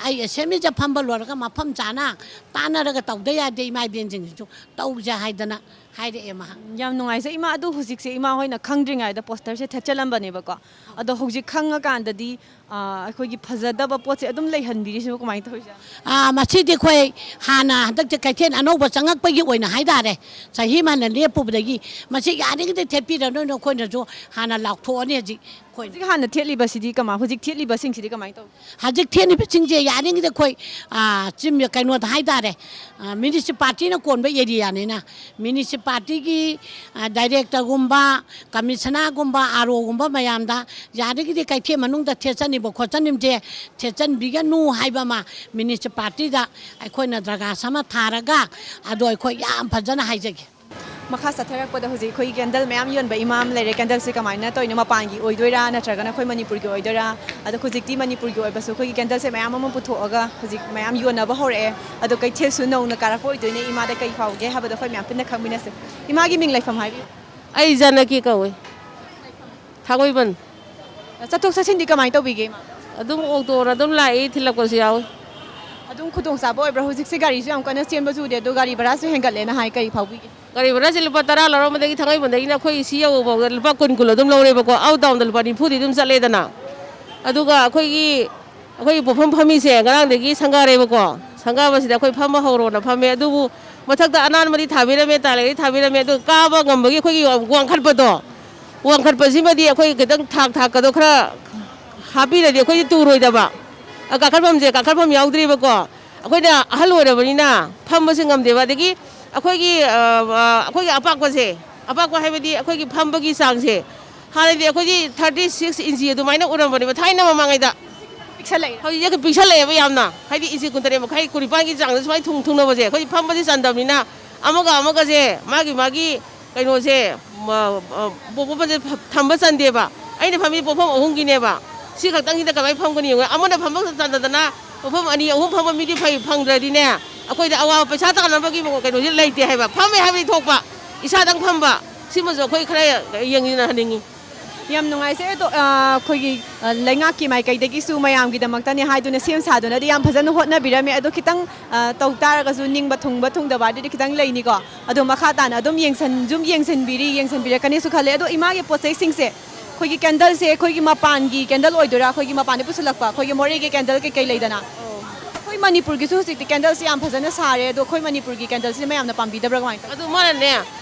ꯑꯩ ꯑꯦꯁꯦꯝꯕ꯭ꯂꯤꯁꯦ ꯐꯝꯕ ꯂꯣꯏꯔꯒ ꯃꯐꯝ ꯆꯥꯅ ꯇꯥꯟꯅꯔꯒ ꯇꯧꯗ ꯌꯥꯗꯦ, ꯏꯃꯥ ꯏꯕꯦꯟꯁꯤꯡꯁꯤꯁꯨ ꯇꯧꯁꯦ ꯍꯥꯏꯗꯅ ꯍꯥꯏꯔꯛꯑꯦ ꯃꯍꯥꯛ꯫ ꯌꯥꯝ ꯅꯨꯡꯉꯥꯏꯖꯩ꯫ ꯏꯃꯥ, ꯑꯗꯨ ꯍꯧꯖꯤꯛꯁꯦ ꯏꯃꯥ ꯍꯣꯏꯅ ꯈꯪꯗ꯭ꯔꯤꯉꯩꯗ ꯄꯣꯁꯇꯔꯁꯦ ꯊꯦꯠꯆꯜꯂꯝꯕꯅꯦꯕꯀꯣ꯫ ꯑꯗꯣ ꯍꯧꯖꯤꯛ ꯈꯪꯉꯀꯥꯟꯗꯗꯤ ꯑꯩꯈꯣꯏꯒꯤ ꯐꯖꯗꯕ ꯄꯣꯠꯁꯦ ꯑꯗꯨꯝ ꯂꯩꯍꯟꯕꯤꯔꯤꯁꯤꯕꯨ ꯀꯃꯥꯏꯅ ꯇꯧꯔꯤꯖꯥꯠꯅꯣ? ꯃꯁꯤꯗꯤ ꯑꯩꯈꯣꯏ ꯍꯥꯟꯅ ꯍꯟꯗꯛꯇꯤ ꯀꯩꯊꯦꯜ ꯑꯅꯧꯕ ꯆꯪꯉꯛꯄꯒꯤ ꯑꯣꯏꯅ ꯍꯥꯏꯇꯥꯔꯦ, ꯆꯍꯤ ꯑꯃ ꯍꯥꯟꯅ ꯂꯦꯞꯄꯨꯕꯗꯒꯤ ꯃꯁꯤ ꯌꯥꯔꯤꯉꯩꯗꯤ ꯊꯦꯠꯄꯤꯔꯅꯨ, ꯅꯈꯣꯏꯅꯁꯨ ꯍꯥꯟꯅ ꯂꯥꯎꯊꯣꯛꯑꯅꯤ ꯍꯧꯖꯤꯛ ꯑꯩꯈꯣꯏꯅ꯫ ꯍꯧꯖꯤꯛ ꯍꯥꯟꯅ ꯊꯦꯠꯂꯤꯕꯁꯤꯗꯤ ꯀꯃꯥꯏ ꯍꯧꯖꯤꯛ ꯊꯦꯠꯂꯤꯕꯁꯤꯡꯁꯤꯗꯤ ꯀꯃꯥꯏꯅ ꯇꯧꯒꯦ? ꯍꯧꯖꯤꯛ ꯊꯦꯠꯂꯤꯕꯁꯤꯡꯁꯦ ꯌꯥꯔꯤꯉꯩꯗꯤ ꯑꯩꯈꯣꯏ ꯆꯤꯝ ꯀꯩꯅꯣꯗ ꯍꯥꯏꯇꯥꯔꯦ, ꯃ꯭ꯌꯨꯅꯤꯁꯤꯄꯥꯂꯤꯇꯤꯅ ꯀꯣꯟꯕ ꯑꯦꯔꯤꯌꯥꯅꯤꯅ ꯃ꯭ꯌꯨꯅꯤꯁꯤꯄꯥꯂꯤꯇꯤꯒꯤ ꯗꯥꯏꯔꯦꯛꯇꯔꯒꯨꯝꯕ, ꯀꯃꯤꯁꯅꯔꯒꯨꯝꯕ, ꯑꯥꯔ ꯑꯣꯒꯨꯝꯕ ꯃꯌꯥꯝꯗ ꯌꯥꯔꯤꯒꯤꯗꯤ ꯀꯩꯊꯦꯜ ꯃꯅꯨꯡꯗ ꯊꯦꯠꯆꯅꯤꯡꯕ ꯈꯣꯠꯆꯅꯤꯡꯕꯁꯦ ꯊꯦꯠꯆꯟꯕꯤꯒꯅꯨ ꯍꯥꯏꯕ ꯑꯃ ꯃ꯭ꯌꯨꯅꯤꯁꯤꯄꯥꯂꯤꯇꯤꯗ ꯑꯩꯈꯣꯏꯅ ꯗꯔꯈꯥꯁ ꯑꯃ ꯊꯥꯔꯒ ꯑꯗꯣ ꯑꯩꯈꯣꯏ ꯌꯥꯝ ꯐꯖꯅ ꯍꯥꯏꯖꯒꯦ꯫ ꯃꯈꯥ ꯆꯠꯊꯔꯛꯄꯗ ꯍꯧꯖꯤꯛ ꯑꯩꯈꯣꯏꯒꯤ ꯀꯦꯟꯗꯜ ꯃꯌꯥꯝ ꯌꯣꯟꯕ ꯏꯃꯥ ꯑꯃ ꯂꯩꯔꯦ꯫ ꯀꯦꯟꯗꯜꯁꯦ ꯀꯃꯥꯏꯅ ꯇꯧꯔꯤꯅꯣ? ꯃꯄꯥꯟꯒꯤ ꯑꯣꯏꯗꯣꯏꯔꯥ ꯅꯠꯇ꯭ꯔꯒꯅ ꯑꯩꯈꯣꯏ ꯃꯅꯤꯄꯨꯔꯒꯤ ꯑꯣꯏꯗꯣꯏꯔꯥ? ꯑꯗꯣ ꯍꯧꯖꯤꯛꯇꯤ ꯃꯅꯤꯄꯨꯔꯒꯤ ꯑꯣꯏꯕꯁꯨ ꯑꯩꯈꯣꯏꯒꯤ ꯀꯦꯟꯗꯜꯁꯦ ꯃꯌꯥꯝ ꯑꯃ ꯄꯨꯊꯣꯛꯑꯒ ꯍꯧꯖꯤꯛ ꯃꯌꯥꯝ ꯌꯣꯟꯅꯕ ꯍꯧꯔꯛꯑꯦ꯫ ꯑꯗꯣ ꯀꯩꯊꯦꯜꯁꯨ ꯅꯧꯅ ꯀꯥꯔꯛꯄ ꯑꯣꯏꯗꯣꯏꯅꯦ꯫ ꯏꯃꯥꯗ ꯀꯩ ꯐꯥꯎꯒꯦ ꯍꯥꯏꯕꯗꯣ ꯑꯩꯈꯣꯏ ꯃꯌꯥꯝ ꯄꯨꯟꯅ ꯈꯪꯃꯤꯟꯅꯁꯦ꯫ ꯏꯃꯥꯒꯤ ꯃꯤꯡ ꯂꯩꯐꯝ ꯍꯥꯏꯕꯤꯌꯨ꯫ ꯑꯩ ꯖꯥꯅꯀꯤ ꯀꯧꯏ, ꯊꯥꯡꯃꯩꯕꯟ꯫ ꯆꯠꯊꯣꯛ ꯆꯠꯁꯤꯟꯗꯤ ꯀꯃꯥꯏꯅ ꯇꯧꯕꯤꯒꯦ, ꯏꯃꯥ? ꯑꯗꯨꯝ ꯑꯣꯛꯇꯣꯅ ꯑꯗꯨꯝ ꯂꯥꯛꯏ, ꯊꯤꯜꯂꯛꯄꯁꯨ ꯌꯥꯎꯏ꯫ ꯑꯗꯨꯝ ꯈꯨꯗꯣꯡꯆꯥꯕ ꯑꯣꯏꯕ꯭ꯔꯥ? ꯍꯧꯖꯤꯛꯁꯦ ꯒꯥꯔꯤꯁꯨ ꯌꯥꯝ ꯀꯟꯅ ꯆꯦꯟꯕꯁꯨ ꯎꯗꯦ, ꯑꯗꯣ ꯒꯥꯔꯤ ꯚꯔꯥꯁꯨ ꯍꯦꯟꯒꯠꯂꯦꯅ ꯍꯥꯏ, ꯀꯔꯤ ꯐꯥꯎꯕꯤꯒꯦ? ꯒꯥꯔꯤ ꯚꯔꯥꯁꯦ ꯂꯨꯄꯥ ꯇꯔꯥ ꯂꯧꯔꯝꯕꯗꯒꯤ ꯊꯥꯡꯃꯩꯕꯟꯗꯒꯤꯅ ꯑꯩꯈꯣꯏ ꯁꯤ ꯌꯧꯕ ꯐꯥꯎꯗ ꯂꯨꯄꯥ ꯀꯨꯟ ꯀꯨꯟ ꯑꯗꯨꯝ ꯂꯧꯔꯦꯕꯀꯣ꯫ ꯑꯥꯎꯠ ꯗꯥꯎꯟꯗ ꯂꯨꯄꯥ ꯅꯤꯐꯨꯗꯤ ꯑꯗꯨꯝ ꯆꯠꯂꯦꯗꯅ꯫ ꯑꯗꯨꯒ ꯑꯩꯈꯣꯏꯒꯤ ꯑꯩꯈꯣꯏꯒꯤ ꯄꯣꯠꯐꯝ ꯐꯝꯃꯤꯁꯦ ꯉꯔꯥꯡꯗꯒꯤ ꯁꯪꯒꯥꯔꯦꯕꯀꯣ꯫ ꯁꯪꯒꯥꯕꯁꯤꯗ ꯑꯩꯈꯣꯏ ꯐꯝꯕ ꯍꯧꯔꯣꯅ ꯐꯝꯃꯦ, ꯑꯗꯨꯕꯨ ꯃꯊꯛꯇ ꯑꯅꯥꯟꯕꯗꯤ ꯊꯥꯕꯤꯔꯝꯃꯦ, ꯇꯥꯏꯜꯗꯤ ꯊꯥꯕꯤꯔꯝꯃꯦ, ꯑꯗꯨ ꯀꯥꯕ ꯉꯝꯕꯒꯤ ꯑꯩꯈꯣꯏꯒꯤ ꯋꯥꯡꯈꯠꯄꯗꯣ, ꯋꯥꯡꯈꯠꯄꯁꯤꯃꯗꯤ ꯑꯩꯈꯣꯏ ꯈꯤꯇꯪ ꯊꯥꯛ ꯊꯥꯛꯀꯗꯣ ꯈꯔ ꯍꯥꯞꯄꯤꯔꯗꯤ ꯑꯩꯈꯣꯏꯗꯤ ꯇꯨꯔꯣꯏꯗꯕ꯫ ꯑ, ꯀꯥꯈꯠꯐꯝꯁꯦ, ꯀꯥꯈꯠꯐꯝ ꯌꯥꯎꯗ꯭ꯔꯤꯕꯀꯣ꯫ ꯑꯩꯈꯣꯏꯅ ꯑꯍꯜ ꯑꯣꯏꯔꯕꯅꯤꯅ ꯐꯝꯕꯁꯦ ꯉꯝꯗꯦꯕ꯫ ꯑꯗꯒꯤ ꯑꯩꯈꯣꯏꯒꯤ, ꯑ, ꯑ, ꯑꯩꯈꯣꯏꯒꯤ ꯑꯄꯥꯛꯄꯁꯦ, ꯑꯄꯥꯛꯄ ꯍꯥꯏꯕꯗꯤ ꯑꯩꯈꯣꯏꯒꯤ ꯐꯝꯕꯒꯤ ꯆꯥꯡꯁꯦ, ꯍꯥꯟꯅꯗꯤ ꯑꯩꯈꯣꯏꯗꯤ ꯊꯥꯔꯇꯤ ꯁꯤꯛꯁ ꯏꯟꯆꯤ ꯑꯗꯨꯃꯥꯏꯅ ꯎꯔꯝꯕꯅꯦꯕ ꯊꯥꯏꯅ ꯃꯃꯥꯡꯉꯩꯗ꯫ ꯄꯤꯛꯁꯜꯂꯛꯏꯔꯥ? ꯍꯧꯖꯤꯛꯇꯤ ꯄꯤꯛꯁꯜꯂꯛꯑꯦꯕ ꯌꯥꯝꯅ, ꯍꯥꯏꯗꯤ ꯏꯟꯆꯤ ꯀꯨꯟꯇꯔꯦꯠ ꯃꯈꯥꯏ, ꯀꯨꯟꯅꯤꯄꯥꯟꯒꯤ ꯆꯥꯡꯗ ꯁꯨꯃꯥꯏꯅ ꯊꯨꯡ ꯊꯨꯡꯅꯕꯁꯦ ꯑꯩꯈꯣꯏꯗꯤ ꯐꯝꯕꯁꯦ ꯆꯟꯗꯕꯅꯤꯅ ꯑꯃꯒ ꯑꯃꯒꯁꯦ ꯃꯥꯒꯤ ꯃꯥꯒꯤ ꯀꯩꯅꯣꯁꯦ, ꯃ-, ꯑ, ꯄꯣ-, ꯄꯣꯠꯐꯝꯁꯦ ꯊꯝꯕ ꯆꯟꯗꯦꯕ꯫ ꯑꯩꯅ ꯐꯝꯃꯤ ꯄꯣꯠꯐꯝ ꯑꯍꯨꯝꯒꯤꯅꯦꯕ꯫ ꯁꯤ ꯈꯛꯇꯪꯁꯤꯗ ꯀꯃꯥꯏꯅ ꯐꯝꯒꯅꯤ ꯌꯦꯡꯉꯨ꯫ ꯑꯃꯅ ꯐꯝꯕ ꯆꯟꯗꯗꯅ ꯄꯣꯠꯐꯝ ꯑꯅꯤ ꯑꯍꯨꯝ ꯐꯝꯕ ꯃꯤꯗꯤ ꯐꯩ, ꯐꯪꯗ꯭ꯔꯗꯤꯅꯦ ꯑꯩꯈꯣꯏꯗ ꯑꯋꯥꯕ, ꯄꯩꯁꯥ ꯇꯥꯟꯅꯕꯒꯤ ꯀꯩꯅꯣꯁꯤ ꯂꯩꯇꯦ ꯍꯥꯏꯕ꯫ ꯐꯝꯃꯦ ꯍꯥꯏꯕꯗꯤ ꯊꯣꯛꯄ, ꯏꯁꯥꯗꯪ ꯐꯝꯕ꯫ ꯁꯤꯃꯁꯨ ꯑꯩꯈꯣꯏ ꯈꯔ ꯌꯦꯡꯁꯤꯟꯍꯟꯅꯤꯡꯉꯤ꯫ ꯌꯥꯝ ꯅꯨꯡꯉꯥꯏꯖꯩ꯫ ꯑꯗꯣ, ꯑ, ꯑꯩꯈꯣꯏꯒꯤ, ꯑ, ꯂꯩꯉꯥꯛꯀꯤ ꯃꯥꯏꯀꯩꯗꯒꯤꯁꯨ ꯃꯌꯥꯝꯒꯤꯗꯃꯛꯇꯅꯦ ꯍꯥꯏꯗꯨꯅ ꯁꯦꯝ ꯁꯥꯗꯨꯅꯗꯤ ꯌꯥꯝ ꯐꯖꯅ ꯍꯣꯠꯅꯕꯤꯔꯝꯃꯦ꯫ ꯑꯗꯣ ꯈꯤꯇꯪ, ꯑ, ꯇꯧ ꯇꯥꯔꯒꯁꯨ ꯅꯤꯡꯕ ꯊꯨꯡꯕ ꯊꯨꯡꯗꯕ ꯑꯗꯨꯗꯤ ꯈꯤꯇꯪ ꯂꯩꯅꯤꯀꯣ꯫ ꯑꯗꯣ ꯃꯈꯥ ꯇꯥꯅ ꯑꯗꯨꯝ ꯌꯦꯡꯁꯟ-, ꯁꯨꯝ ꯌꯦꯡꯁꯤꯟꯕꯤꯔꯤ, ꯌꯦꯡꯁꯤꯟꯕꯤꯔꯛꯀꯅꯤꯁꯨ ꯈꯜꯂꯦ꯫ ꯑꯗꯣ ꯏꯃꯥꯒꯤ ꯄꯣꯠ ꯆꯩꯁꯤꯡꯁꯦ, ꯑꯩꯈꯣꯏꯒꯤ ꯀꯦꯟꯗꯜꯁꯦ ꯑꯩꯈꯣꯏꯒꯤ ꯃꯄꯥꯟꯒꯤ ꯀꯦꯟꯗꯜ ꯑꯣꯏꯗꯣꯏꯔꯥ, ꯑꯩꯈꯣꯏꯒꯤ ꯃꯄꯥꯟꯗꯒꯤ ꯄꯨꯁꯤꯜꯂꯛꯄ ꯑꯩꯈꯣꯏꯒꯤ ꯃꯣꯔꯦꯒꯤ ꯀꯦꯟꯗꯜ ꯀꯩꯀꯩ ꯂꯩꯗꯅ? ꯑꯩꯈꯣꯏ ꯃꯅꯤꯄꯨꯔꯒꯤꯁꯨ ꯍꯧꯖꯤꯛꯇꯤ ꯀꯦꯟꯗꯜꯁꯦ ꯌꯥꯝ ꯐꯖꯅ ꯁꯥꯔꯦ꯫ ꯑꯗꯣ ꯑꯩꯈꯣꯏ ꯃꯅꯤꯄꯨꯔꯒꯤ ꯀꯦꯟꯗꯜꯁꯤꯗꯤ ꯃꯌꯥꯝꯅ ꯄꯥꯝꯕꯤꯗꯕ꯭ꯔꯥ, ꯀꯃꯥꯏꯅ ꯇꯧꯏ? ꯑꯗꯨ ꯃꯥꯅꯅꯦ,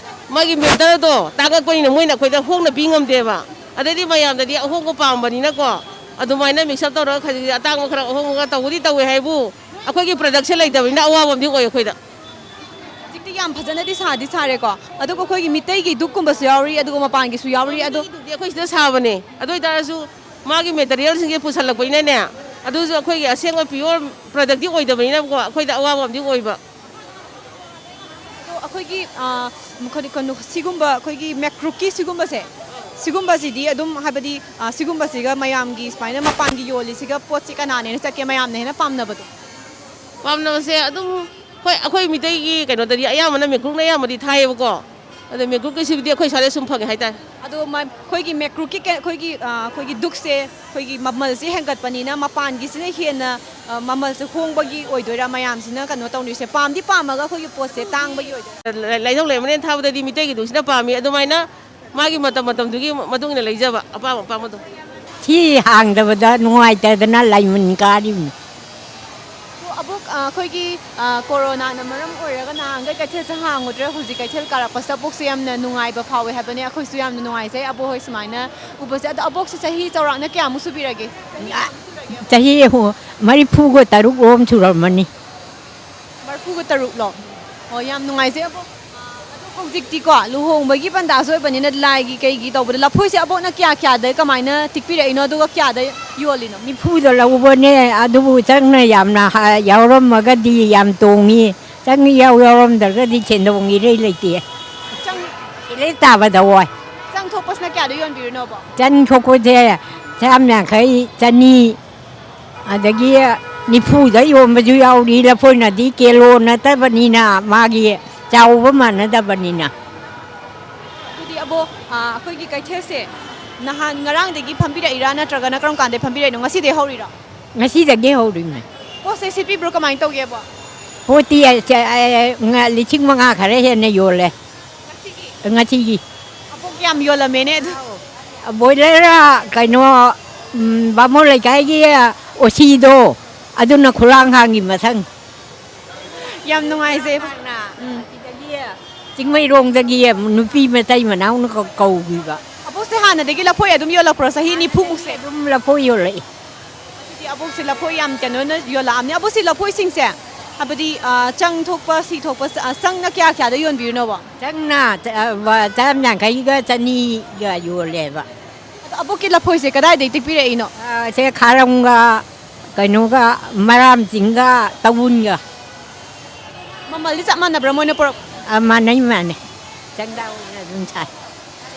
ꯃꯥꯒꯤ ꯃꯦꯇꯔꯗꯣ ꯇꯥꯡꯉꯛꯄꯅꯤꯅ ꯃꯣꯏꯅ ꯑꯩꯈꯣꯏꯗ ꯍꯣꯡꯅ ꯄꯤ ꯉꯝꯗꯦꯕ꯫ ꯑꯗꯩꯗꯤ ꯃꯌꯥꯝꯅꯗꯤ ꯑꯍꯣꯡꯕ ꯄꯥꯝꯕꯅꯤꯅꯀꯣ, ꯑꯗꯨꯃꯥꯏꯅ ꯃꯤꯛꯁ ꯑꯞ ꯇꯧꯔꯒ ꯈꯖꯤꯛ ꯑꯇꯥꯡꯕ ꯈꯔ ꯑꯍꯣꯡꯕꯒ ꯇꯧꯕꯗꯤ ꯇꯧꯋꯦ ꯍꯥꯏꯕꯨ, ꯑꯩꯈꯣꯏꯒꯤ ꯄ꯭ꯔꯗꯛꯁꯦ ꯂꯩꯇꯕꯅꯤꯅ ꯑꯋꯥꯕ ꯑꯃꯗꯤ ꯑꯣꯏ ꯑꯩꯈꯣꯏꯗ꯫ ꯍꯧꯖꯤꯛꯇꯤ ꯌꯥꯝ ꯐꯖꯅꯗꯤ ꯁꯥꯗꯤ ꯁꯥꯔꯦꯀꯣ꯫ ꯑꯗꯨꯒ ꯑꯩꯈꯣꯏꯒꯤ ꯃꯤꯇꯩꯒꯤ ꯗꯨꯛꯀꯨꯝꯕꯁꯨ ꯌꯥꯎꯔꯤ, ꯑꯗꯨꯒ ꯃꯄꯥꯟꯒꯤꯁꯨ ꯌꯥꯎꯔꯤ꯫ ꯑꯗꯣ ꯃꯤꯇꯩꯒꯤ ꯗꯨꯛꯇꯤ ꯑꯩꯈꯣꯏ ꯁꯤꯗ ꯁꯥꯕꯅꯦ꯫ ꯑꯗꯨ ꯑꯣꯏꯇꯥꯔꯁꯨ ꯃꯥꯒꯤ ꯃꯦꯇꯔꯤꯌꯦꯜꯁꯤꯡꯁꯦ ꯄꯨꯁꯜꯂꯛꯄꯅꯤꯅꯅꯦ, ꯑꯗꯨꯁꯨ ꯑꯩꯈꯣꯏꯒꯤ ꯑꯁꯦꯡꯕ ꯄꯤꯌꯣꯔ ꯄ꯭ꯔꯗꯛꯇꯤ ꯑꯣꯏꯗꯕꯅꯤꯅꯀꯣ, ꯑꯩꯈꯣꯏꯗ ꯑꯋꯥꯕ ꯑꯃꯗꯤ ꯑꯣꯏꯕ꯫ ꯑꯗꯣ ꯑꯩꯈꯣꯏꯒꯤ, ꯑ, ꯀꯔꯤ, ꯀꯩꯅꯣ, ꯁꯤꯒꯨꯝꯕ ꯑꯩꯈꯣꯏꯒꯤ ꯃꯦꯀ꯭ꯔꯨꯛꯀꯤ ꯁꯤꯒꯨꯝꯕꯁꯦ, ꯁꯤꯒꯨꯝꯕꯁꯤꯗꯤ ꯑꯗꯨꯝ, ꯍꯥꯏꯕꯗꯤ, ꯑ, ꯁꯤꯒꯨꯝꯕꯁꯤꯒ ꯃꯌꯥꯝꯒꯤ ꯁꯨꯃꯥꯏꯅ ꯃꯄꯥꯟꯒꯤ ꯌꯣꯜꯂꯤꯁꯤꯒ ꯄꯣꯠꯁꯤ ꯀꯅꯥꯅ ꯍꯦꯟꯅ ꯆꯠꯀꯦ, ꯃꯌꯥꯝꯅ ꯍꯦꯟꯅ ꯄꯥꯝꯅꯕꯗꯣ? ꯄꯥꯝꯅꯕꯁꯦ ꯑꯗꯨꯝ, ꯍꯣꯏ, ꯑꯩꯈꯣꯏ ꯃꯤꯇꯩꯒꯤ ꯀꯩꯅꯣꯗꯗꯤ ꯑꯌꯥꯝꯕꯅ ꯃꯦꯀ꯭ꯔꯨꯛꯅ ꯑꯌꯥꯝꯕꯗꯤ ꯊꯥꯏꯌꯦꯕꯀꯣ꯫ ꯑꯗꯣ ꯃꯦꯀ꯭ꯔꯨꯛꯀꯤꯁꯤꯕꯨꯗꯤ ꯑꯩꯈꯣꯏ ꯁ꯭ꯋꯥꯏꯗ ꯁꯨꯝ ꯐꯪꯉꯦ ꯍꯥꯏꯇꯥꯔꯦ꯫ ꯑꯗꯣ ꯃ-, ꯑꯩꯈꯣꯏꯒꯤ ꯃꯦꯀ꯭ꯔꯨꯛꯀꯤ ꯀꯦ-, ꯑꯩꯈꯣꯏꯒꯤ, ꯑ, ꯑꯩꯈꯣꯏꯒꯤ ꯗꯨꯛꯁꯦ ꯑꯩꯈꯣꯏꯒꯤ ꯃꯃꯜꯁꯦ ꯍꯦꯟꯒꯠꯄꯅꯤꯅ ꯃꯄꯥꯟꯒꯤꯁꯤꯅ ꯍꯦꯟꯅ, ꯑ, ꯃꯃꯜꯁꯦ ꯍꯣꯡꯕꯒꯤ ꯑꯣꯏꯗꯣꯏꯔꯥ, ꯃꯌꯥꯝꯁꯤꯅ ꯀꯩꯅꯣ ꯇꯧꯅꯔꯤꯁꯦ? ꯄꯥꯝꯗꯤ ꯄꯥꯝꯃꯒ ꯑꯩꯈꯣꯏꯒꯤ ꯄꯣꯠꯁꯦ ꯇꯥꯡꯕꯒꯤ ꯑꯣꯏꯗꯣꯏꯔꯥ? ꯂ-, ꯂ-, ꯂꯥꯏꯊꯣꯛ ꯂꯩꯔꯝꯕꯅꯦꯅ ꯊꯥꯕꯗꯗꯤ ꯃꯤꯇꯩꯒꯤ ꯗꯨꯛꯁꯤꯅ ꯄꯥꯝꯃꯤ꯫ ꯑꯗꯨꯃꯥꯏꯅ ꯃꯥꯒꯤ ꯃꯇꯝ ꯃꯇꯝꯗꯨꯒꯤ ꯃꯇꯨꯡ ꯏꯟꯅ ꯂꯩꯖꯕ ꯑꯄꯥꯝ ꯑꯄꯥꯝꯕꯗꯣ꯫ ꯁꯤ ꯍꯥꯡꯗꯕꯗ ꯅꯨꯡꯉꯥꯏꯇꯗꯅ ꯂꯥꯏꯃꯟ ꯀꯥꯔꯤꯕꯅꯤ꯫ ꯑꯗꯣ ꯑꯕꯣꯛ, ꯑ, ꯑꯩꯈꯣꯏꯒꯤ, ꯑ, ꯀꯣꯔꯣꯅꯥꯅ ꯃꯔꯝ ꯑꯣꯏꯔꯒ ꯅꯍꯥꯟꯈꯩ ꯀꯩꯊꯦꯜꯁꯦ ꯍꯥꯡꯉꯨꯗ꯭ꯔꯦ, ꯍꯧꯖꯤꯛ ꯀꯩꯊꯦꯜ ꯀꯥꯔꯛꯄꯁꯤꯗ ꯑꯕꯣꯛꯁꯦ ꯌꯥꯝꯅ ꯅꯨꯡꯉꯥꯏꯕ ꯐꯥꯎꯋꯦ ꯍꯥꯏꯕꯅꯦ꯫ ꯑꯩꯈꯣꯏꯁꯨ ꯌꯥꯝꯅ ꯅꯨꯡꯉꯥꯏꯖꯩ ꯑꯕꯣꯛ ꯍꯣꯏ ꯁꯨꯃꯥꯏꯅ ꯎꯕꯁꯦ꯫ ꯑꯗꯣ ꯑꯕꯣꯛꯁꯦ ꯆꯍꯤ ꯆꯥꯎꯔꯥꯛꯅ ꯀꯌꯥꯃꯨꯛ ꯁꯨꯕꯤꯔꯒꯦ? ꯆꯍꯤ ꯍꯨ-, ꯃꯔꯤꯐꯨꯒ ꯇꯔꯨꯛ ꯔꯣꯝ ꯁꯨꯔꯝꯃꯅꯤ꯫ ꯃꯔꯤꯐꯨꯒ ꯇꯔꯨꯛꯂꯣ? ꯑꯣ, ꯌꯥꯝ ꯅꯨꯡꯉꯥꯏꯖꯩ ꯑꯕꯣꯛ꯫ ꯑꯗꯣ ꯍꯧꯖꯤꯛꯇꯤꯀꯣ, ꯂꯨꯍꯣꯡꯕꯒꯤ ꯄꯟꯗꯥꯁꯨ ꯑꯣꯏꯕꯅꯤꯅ, ꯂꯥꯏꯒꯤ ꯀꯩꯒꯤ ꯇꯧꯕꯗ ꯂꯐꯣꯏꯁꯦ ꯑꯕꯣꯛꯅ ꯀꯌꯥ ꯀꯌꯥꯗ ꯀꯃꯥꯏꯅ ꯇꯤꯛꯄꯤꯔꯛꯏꯅꯣ, ꯑꯗꯨꯒ ꯀꯌꯥꯗ ꯌꯣꯜꯂꯤꯅꯣ? ꯅꯤꯐꯨꯗ ꯂꯧꯕꯅꯦ, ꯑꯗꯨꯕꯨ ꯆꯪꯅ ꯌꯥꯝꯅ ꯍꯥ-, ꯌꯥꯎꯔꯝꯃꯒꯗꯤ ꯌꯥꯝ ꯇꯣꯡꯉꯤ, ꯆꯪ ꯏꯌꯥꯎ ꯌꯥꯎꯔꯝꯗ꯭ꯔꯒꯗꯤ ꯁꯦꯟꯗꯣꯡ ꯏꯔꯩ ꯂꯩꯇꯦ꯫ ꯆꯪ-, ꯁꯤꯂꯩ ꯇꯥꯕꯗ ꯑꯣꯏ꯫ ꯆꯪ ꯊꯣꯛꯄꯁꯤꯅ ꯀꯌꯥꯗ ꯌꯣꯟꯕꯤꯔꯤꯅꯣꯕ? ꯆꯪ ꯊꯣꯛꯄꯁꯦ ꯆꯥꯝ ꯌꯥꯡꯈꯩ, ꯆꯅꯤ, ꯑꯗꯒꯤ ꯅꯤꯐꯨꯗ ꯌꯣꯟꯕꯁꯨ ꯌꯥꯎꯔꯤ꯫ ꯂꯐꯣꯏꯅꯗꯤ ꯀꯤꯂꯣ ꯅꯠꯇꯕꯅꯤꯅ, ꯃꯥꯒꯤ ꯆꯥꯎꯕ ꯃꯥꯟꯅꯗꯕꯅꯤꯅ꯫ ꯑꯗꯨꯗꯤ ꯑꯕꯣ, ꯑ, ꯑꯩꯈꯣꯏꯒꯤ ꯀꯩꯊꯦꯜꯁꯦ ꯅꯍꯥꯟ ꯉꯔꯥꯡꯗꯒꯤ ꯐꯝꯕꯤꯔꯛꯏꯔꯥ, ꯅꯠꯇ꯭ꯔꯒꯅ ꯀꯔꯝ ꯀꯥꯟꯗꯩ ꯐꯝꯕꯤꯔꯛꯏꯅꯣ? ꯉꯁꯤꯗꯩ ꯍꯧꯔꯤꯔꯣ? ꯉꯁꯤꯗꯒꯤ ꯍꯧꯔꯤꯕꯅꯦ꯫ ꯄꯣꯠꯁꯦ ꯁꯤꯠꯄꯤꯕ꯭ꯔꯣ, ꯀꯃꯥꯏꯅ ꯇꯧꯒꯦꯕꯣ? ꯄꯣꯠꯇꯤ ꯑ, ꯆ-, ꯑ, ꯉ-, ꯂꯤꯁꯤꯡ ꯃꯉꯥ ꯈꯔ ꯍꯦꯟꯅ ꯌꯣꯜꯂꯦ꯫ ꯉꯁꯤꯒꯤ ꯉꯁꯤꯒꯤ ꯑꯄꯣꯛ ꯌꯥꯝ ꯌꯣꯜꯂꯝꯃꯦꯅꯦ ꯑꯗꯨ꯫ ꯕꯣꯏꯂꯔ, ꯀꯩꯅꯣ, ꯎꯝ, ꯕꯥꯃꯣꯟ ꯂꯩꯀꯥꯏꯒꯤ ꯑꯣꯁꯤꯗꯣ, ꯑꯗꯨꯅ ꯈꯨꯂꯥꯡꯈꯥꯡꯒꯤ ꯃꯁꯪ꯫ ꯌꯥꯝ ꯅꯨꯡꯉꯥꯏꯖꯩ꯫ ꯎꯝ꯫ ꯑꯁꯤꯗꯒꯤ ꯆꯤꯡꯃꯩꯔꯣꯡꯗꯒꯤ ꯅꯨꯄꯤ ꯃꯇꯩ ꯃꯅꯥꯎꯅ ꯀꯧ-, ꯀꯧꯕꯤꯕ꯫ ꯑꯕꯣꯛꯁꯦ ꯍꯥꯟꯅꯗꯒꯤ ꯂꯐꯣꯏ ꯑꯗꯨꯝ ꯌꯣꯜꯂꯛꯄ꯭ꯔꯣ, ꯆꯍꯤ ꯅꯤꯐꯨ ꯃꯨꯛꯁꯦ? ꯑꯗꯨꯝ ꯂꯐꯣꯏ ꯌꯣꯜꯂꯛꯏ꯫ ꯑꯗꯨꯗꯤ ꯑꯕꯣꯛꯁꯦ ꯂꯐꯣꯏ ꯌꯥꯝ ꯀꯩꯅꯣꯅ ꯌꯣꯜꯂꯛꯑꯝꯅꯤ꯫ ꯑꯕꯣꯛꯁꯦ ꯂꯐꯣꯏꯁꯤꯡꯁꯦ, ꯍꯥꯏꯕꯗꯤ, ꯑ, ꯆꯪ ꯊꯣꯛꯄ, ꯁꯤ ꯊꯣꯛꯄ, ꯑ, ꯆꯪꯅ ꯀꯌꯥ ꯀꯌꯥꯗ ꯌꯣꯟꯕꯤꯔꯤꯅꯣꯕ? ꯆꯪꯅ ꯆ-, ꯑ, ꯆꯥꯝ ꯌꯥꯡꯈꯩꯒ ꯆꯅꯤꯒ ꯌꯣꯜꯂꯦꯕ꯫ ꯑꯗꯣ ꯑꯕꯣꯛꯀꯤ ꯂꯐꯣꯏꯁꯦ ꯀꯗꯥꯏꯗꯒꯤ ꯇꯦꯛꯄꯤꯔꯛꯏꯅꯣ? ꯑ, ꯁꯦ ꯈꯥꯔꯝꯒ ꯀꯩꯅꯣꯒ, ꯃꯔꯥꯝ ꯆꯤꯡꯒ ꯇꯧꯕꯟꯒ꯫ ꯃꯃꯜꯗꯤ ꯆꯞ ꯃꯥꯟꯅꯕ꯭ꯔꯥ ꯃꯣꯏꯅ ꯄꯨꯔꯛ? ꯑ, ꯃꯥꯟꯅꯩ, ꯃꯥꯟꯅꯩ꯫ ꯆꯪꯗꯥ ꯑꯣꯏꯅ ꯑꯗꯨꯝ ꯁꯥꯏ꯫